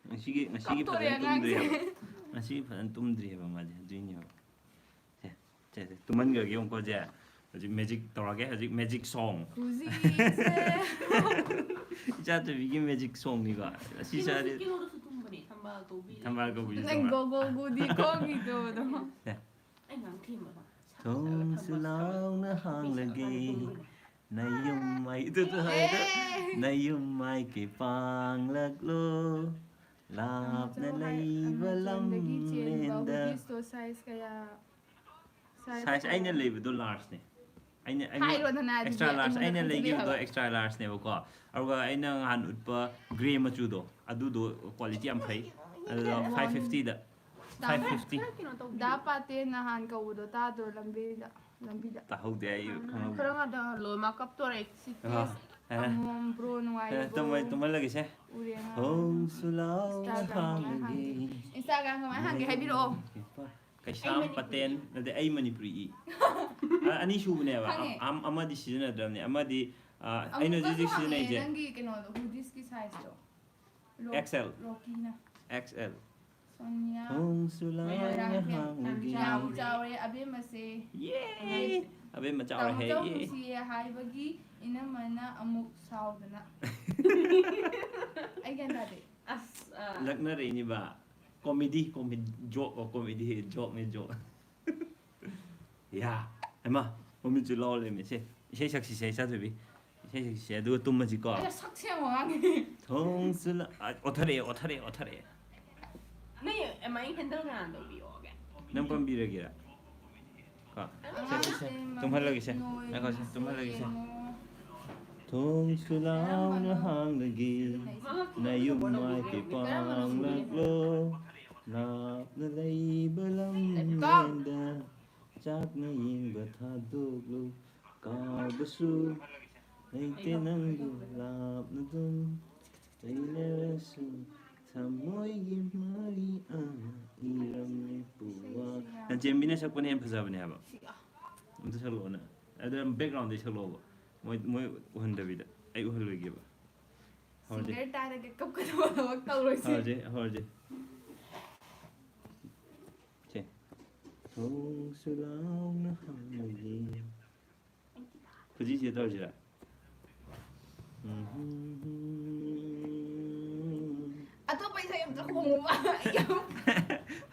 ꯉꯁꯤꯒꯤ, ꯉꯁꯤꯒꯤ ꯀꯞꯇꯣꯔꯦ ꯐꯖꯅ ꯇꯨꯝꯗ꯭ꯔꯤ ꯑꯉꯥꯡꯁꯦ꯫ ꯍꯥꯏꯕ꯫ ꯉꯁꯤꯒꯤ ꯐꯖꯅ ꯇꯨꯝꯗ꯭ꯔꯤ ꯍꯥꯏꯕ ꯃꯥꯁꯦ, ꯑꯗꯨꯏꯅꯦꯕ꯫ ꯁꯦ, ꯁꯦ, ꯁꯦ, ꯇꯨꯝꯍꯟꯈ꯭ꯔꯒꯦ ꯌꯦꯡꯉꯨꯀꯣ, ꯁꯦ꯫ ꯍꯧꯖꯤꯛ magic ꯇꯧꯔꯒꯦ, ꯍꯧꯖꯤꯛ magic song꯫ ꯍꯧꯖꯤꯛꯁꯦ꯫ ꯏꯆꯥ ꯊꯣꯏꯕꯤꯒꯤ magic song ꯅꯤꯀꯣ꯫ ꯑꯁꯤ ꯆꯥꯔꯗꯤ ꯀꯩꯅꯣꯗꯁꯨ ꯇꯨꯝꯕꯅꯦ, ꯊꯝꯕꯥꯜ ꯀꯧꯕꯤ꯫ ꯊꯝꯕꯥꯜ ꯀꯧꯕꯤ ꯅꯪ ꯇꯧꯔ꯫ ꯒꯣ ꯒꯣ ꯒꯨꯗꯤ ꯈꯣꯡꯉꯤꯗꯣ ꯑꯗꯣ꯫ ꯁꯦ, ꯑꯩ ꯉꯥꯡ ꯊꯦꯝꯕꯗꯣ꯫ ꯊꯣꯡꯁꯨ ꯂꯥꯎꯅ ꯍꯥꯡꯂꯒꯦ, ꯅꯌꯨꯝ ꯃꯥꯏ-, ꯑꯗꯨꯗꯣ ꯍꯥꯏꯗꯣ꯫ ꯑꯦ! ꯅꯌꯨꯝ ꯃꯥꯏꯀꯩ ꯄꯥꯡꯂꯛꯂꯣ, ꯂꯥꯞꯅ ꯇꯥꯃꯣ ꯆꯧ ꯍꯥꯏ-, ꯂꯩꯕ ꯑꯃꯥꯖꯣꯟꯗꯒꯤ ꯆꯦꯟꯕ ꯂꯝꯂꯦꯟꯗ꯫ hoodies ꯇꯣ size ꯀꯌꯥ? Size Size ꯑꯩꯅ ꯀꯌꯥ? ꯂꯩꯕꯗꯣ large ꯅꯦ꯫ ꯑꯩꯅ ꯑꯩꯉꯣꯟ- ꯍꯥꯏꯔꯣꯗꯅ ꯑꯗꯨꯗꯤ extra large, ꯑꯩꯉꯣꯟꯗ ꯑꯩꯅ ꯈꯪꯖꯗꯦ ꯂꯩꯈꯤꯕꯗꯣ ꯍꯥꯏꯕ꯫ Extra largeꯅꯦꯕꯀꯣ꯫ ꯑꯗꯨꯒ ꯑꯩꯅ ꯅꯍꯥꯟ ꯎꯠꯄ grey ꯃꯆꯨꯗꯣ, ꯑꯗꯨꯗꯣ quality ꯌꯥꯝ ꯐꯩ꯫ ꯑꯗꯨꯗꯣ five fiftyꯗ, ꯇꯥꯕ꯭ꯔꯥ? Five fifty꯫ ꯈꯔ ꯀꯩꯅꯣ ꯇꯧꯕꯤꯌꯨ꯫ ꯗꯥ ꯄꯥꯇꯦꯟ ꯅꯍꯥꯟ ꯀꯧꯕꯗꯣ ꯇꯥꯗ꯭ꯔꯣ ꯂꯝꯕꯤꯗ, ꯂꯝꯕꯤꯗ? ꯇꯥꯍꯧꯗꯦ ꯑꯩ ꯈꯪꯍꯧꯗꯦ꯫ ꯈꯔ ꯉꯥꯛꯇꯪ ꯍꯜꯂꯣ, ꯃꯥ ꯀꯞꯇꯣꯔꯦ꯫ ꯁꯤ ꯑꯥ, ꯇꯦꯁ ꯑꯦ꯫ ꯑꯃꯣꯝ bro ꯑꯦ, ꯅꯨꯡꯉꯥꯏꯔꯤꯕꯣ? ꯇꯨꯝꯃ-, ꯇꯨꯝꯍꯜꯂꯒꯦꯁꯦ꯫ ꯎꯔꯦ ꯑꯉꯥꯡ꯫ ꯍꯣꯡꯁꯨ ꯂꯥꯎꯅ Instagram ꯀꯃꯥꯏꯅ ꯍꯥꯡꯒꯦ? ꯍꯥꯡꯒꯦ? Instagram ꯀꯃꯥꯏꯅ ꯍꯥꯡꯒꯦ ꯍꯥꯏꯕꯤꯔꯛꯑꯣ꯫ ꯀꯩꯁꯥꯝ ꯑꯩ ꯃꯅꯤꯄꯨꯔꯤ꯫ ꯄꯇꯦꯟ, ꯅꯠꯇꯦ, ꯑꯩ ꯃꯅꯤꯄꯨꯔꯤ ꯏ꯫ ꯑ, ꯑꯅꯤ ꯁꯨꯕꯅꯦꯕ꯫ ꯈꯪꯉꯦ꯫ ꯑꯝ-, ꯑꯃꯗꯤ ꯁꯤꯖꯤꯟꯅꯗ꯭ꯔꯕꯅꯦ꯫ ꯑꯃꯗꯤ, ꯑ, ꯑꯩꯅ ꯑꯃꯨꯛꯀꯁꯨ ꯍꯧꯖꯤꯛ ꯍꯧꯖꯤꯛ ꯍꯪꯉꯦ ꯁꯤꯖꯤꯟꯅꯩꯁꯦ꯫ ꯅꯪꯒꯤ ꯀꯩꯅꯣꯗꯣ, hoodiesꯀꯤ sizeꯇꯣ꯫ ꯔꯣ-, X L꯫ ꯔꯣꯀꯤꯅ꯫ X L꯫ Sonia. ꯍꯣꯡꯁꯨ ꯂꯥꯎꯅ ꯃꯣꯏꯔꯥꯡꯊꯦꯝ꯫ ꯍꯥꯡꯂꯒꯦ꯫ ꯌꯥꯝ ꯆꯥꯎꯔꯦ ꯑꯕꯦꯝꯃꯁꯦ꯫ ꯌꯦ! ꯑꯕꯦꯝꯃꯁꯦ꯫ ꯑꯕꯦꯝꯃ ꯆꯥꯎꯔꯦ ꯇꯥꯃꯣ ꯍꯦ, ꯌꯦ! ꯆꯧꯁꯤ ꯍꯥꯏꯕꯒꯤ ꯏꯅꯝꯃꯅ ꯑꯃꯨꯛ ꯁꯥꯎꯗꯅ꯫ ꯑꯩ ꯒ꯭ꯌꯥꯟ ꯇꯥꯗꯦ꯫ ꯑꯁ, ꯑ꯫ ꯂꯛꯅꯔꯛꯏꯅꯤꯕ꯫ Comedy, comedy, joke, comedy, jokeꯅꯦ, joke꯫ ꯌꯥ, ꯍꯩꯃꯥ, ꯃꯃꯤꯠꯁꯨ ꯂꯥꯎꯔ ꯂꯩꯔꯝꯃꯦ꯫ ꯁꯦ, ꯏꯁꯩ ꯁꯛꯁꯤꯁꯦ, ꯏꯆꯥꯊꯣꯏꯕꯤ꯫ ꯏꯁꯩ ꯁꯛꯁꯤꯁꯦ, ꯑꯗꯨꯒ ꯇꯨꯝꯃꯁꯤꯀꯣ꯫ ꯑꯩꯅ ꯁꯛꯁꯦ ꯑꯃꯨꯛ ꯉꯥꯡꯉꯦ꯫ ꯊꯣꯡꯁꯨ ꯂ-, ꯑ, ꯑꯣꯊꯔꯛꯑꯦ, ꯑꯣꯊꯔꯛꯑꯦ, ꯑꯣꯊꯔꯛꯑꯦ꯫ ꯅꯣꯏ ꯑꯦꯝ ꯑꯥꯏ handleꯅ ꯍꯥꯟꯅ ꯇꯧꯕꯤꯌꯣꯒꯦ꯫ ꯅꯪ ꯄꯥꯝꯕꯤꯔꯒꯦꯔꯥ? ꯀꯣ? ꯑꯉꯥꯡꯁꯦ ꯁꯦ, ꯁꯦ, ꯁꯦ, ꯇꯨꯝꯍꯜꯂꯒꯦꯁꯦ꯫ ꯃꯃꯤꯠ ꯉꯥꯏꯈꯣ, ꯁꯦ, ꯅꯣꯏ ꯇꯨꯝꯍꯜꯂꯒꯦꯁꯦ꯫ ꯌꯦꯡꯉꯣ꯫ ꯊꯣꯡꯁꯨ ꯂꯥꯎꯅ ꯀꯔꯝꯕꯅꯣ? ꯍꯥꯡꯂꯒꯦ, ꯅꯌꯨꯝ ꯃꯥꯏꯀꯩ ꯄꯥꯡꯂꯛꯂꯣ, ꯂꯥꯞꯅ ꯂꯩꯕ ꯂꯝꯗ ꯆꯥꯛꯅ ꯌꯦꯡꯕ ꯊꯥꯗꯣꯛꯂꯨ, ꯀꯥꯎꯕꯁꯨ ꯂꯩꯇꯦ ꯅꯪꯕꯨ ꯂꯥꯞꯅ ꯑꯗꯨꯝ ꯂꯩꯅꯔꯁꯨ, ꯊꯃꯣꯏꯒꯤ ꯃꯔꯤ ꯑꯃ ꯏꯔꯝꯃꯦ ꯄꯨꯋꯥ꯫ ꯅꯆꯦꯝꯕꯤꯅ ꯁꯛꯄꯅ ꯍꯦꯟꯅ ꯐꯖꯕꯅꯦ ꯍꯥꯏꯕ꯫ ꯑꯝꯇ ꯁꯛꯂꯛꯑꯣꯅ꯫ ꯑꯗꯨ backgroundꯗꯩ ꯁꯛꯂꯛꯑꯣꯕ꯫ ꯃꯣꯏ, ꯃꯣꯏ ꯎꯍꯟꯗꯕꯤꯗ꯫ ꯑꯩ ꯎꯍꯜꯂꯣꯏꯒꯦꯕ꯫ ꯍꯧꯔꯁꯦ꯫ Singer ꯇꯥꯔꯒ ꯀꯞꯀꯗꯕ ꯊꯕꯛ ꯇꯧꯔꯣꯏꯁꯦ꯫ ꯍꯧꯔꯁꯦ, ꯍꯧꯔꯁꯦ꯫ ꯁꯦ꯫ ꯊꯣꯡꯁꯨ ꯂꯥꯎꯅ ꯍꯥꯡꯂꯒꯦ꯫ ꯈꯨꯖꯤꯁꯦ ꯇꯧꯔꯁꯤꯔꯥ? ꯑꯇꯣꯞꯄ ꯏꯁꯩ ꯑꯝꯇ ꯈꯣꯡꯉꯨꯕ꯫ ꯑꯩ ꯌꯥꯝ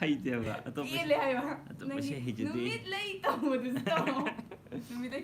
ꯍꯩꯇꯦꯕ꯫ ꯑꯇꯣꯞꯄ ꯄꯦꯜꯂꯦ ꯏꯁꯩ, ꯍꯥꯏꯕ꯫ ꯑꯇꯣꯞꯄ ꯅꯪꯒꯤ ꯏꯁꯩ ꯍꯩꯖꯗꯦ꯫ ꯅꯨꯃꯤꯠ ꯂꯩ ꯇꯧꯕꯗꯨꯁꯨ ꯇꯧꯔꯣ꯫ ꯅꯨꯃꯤꯠ ꯂꯩ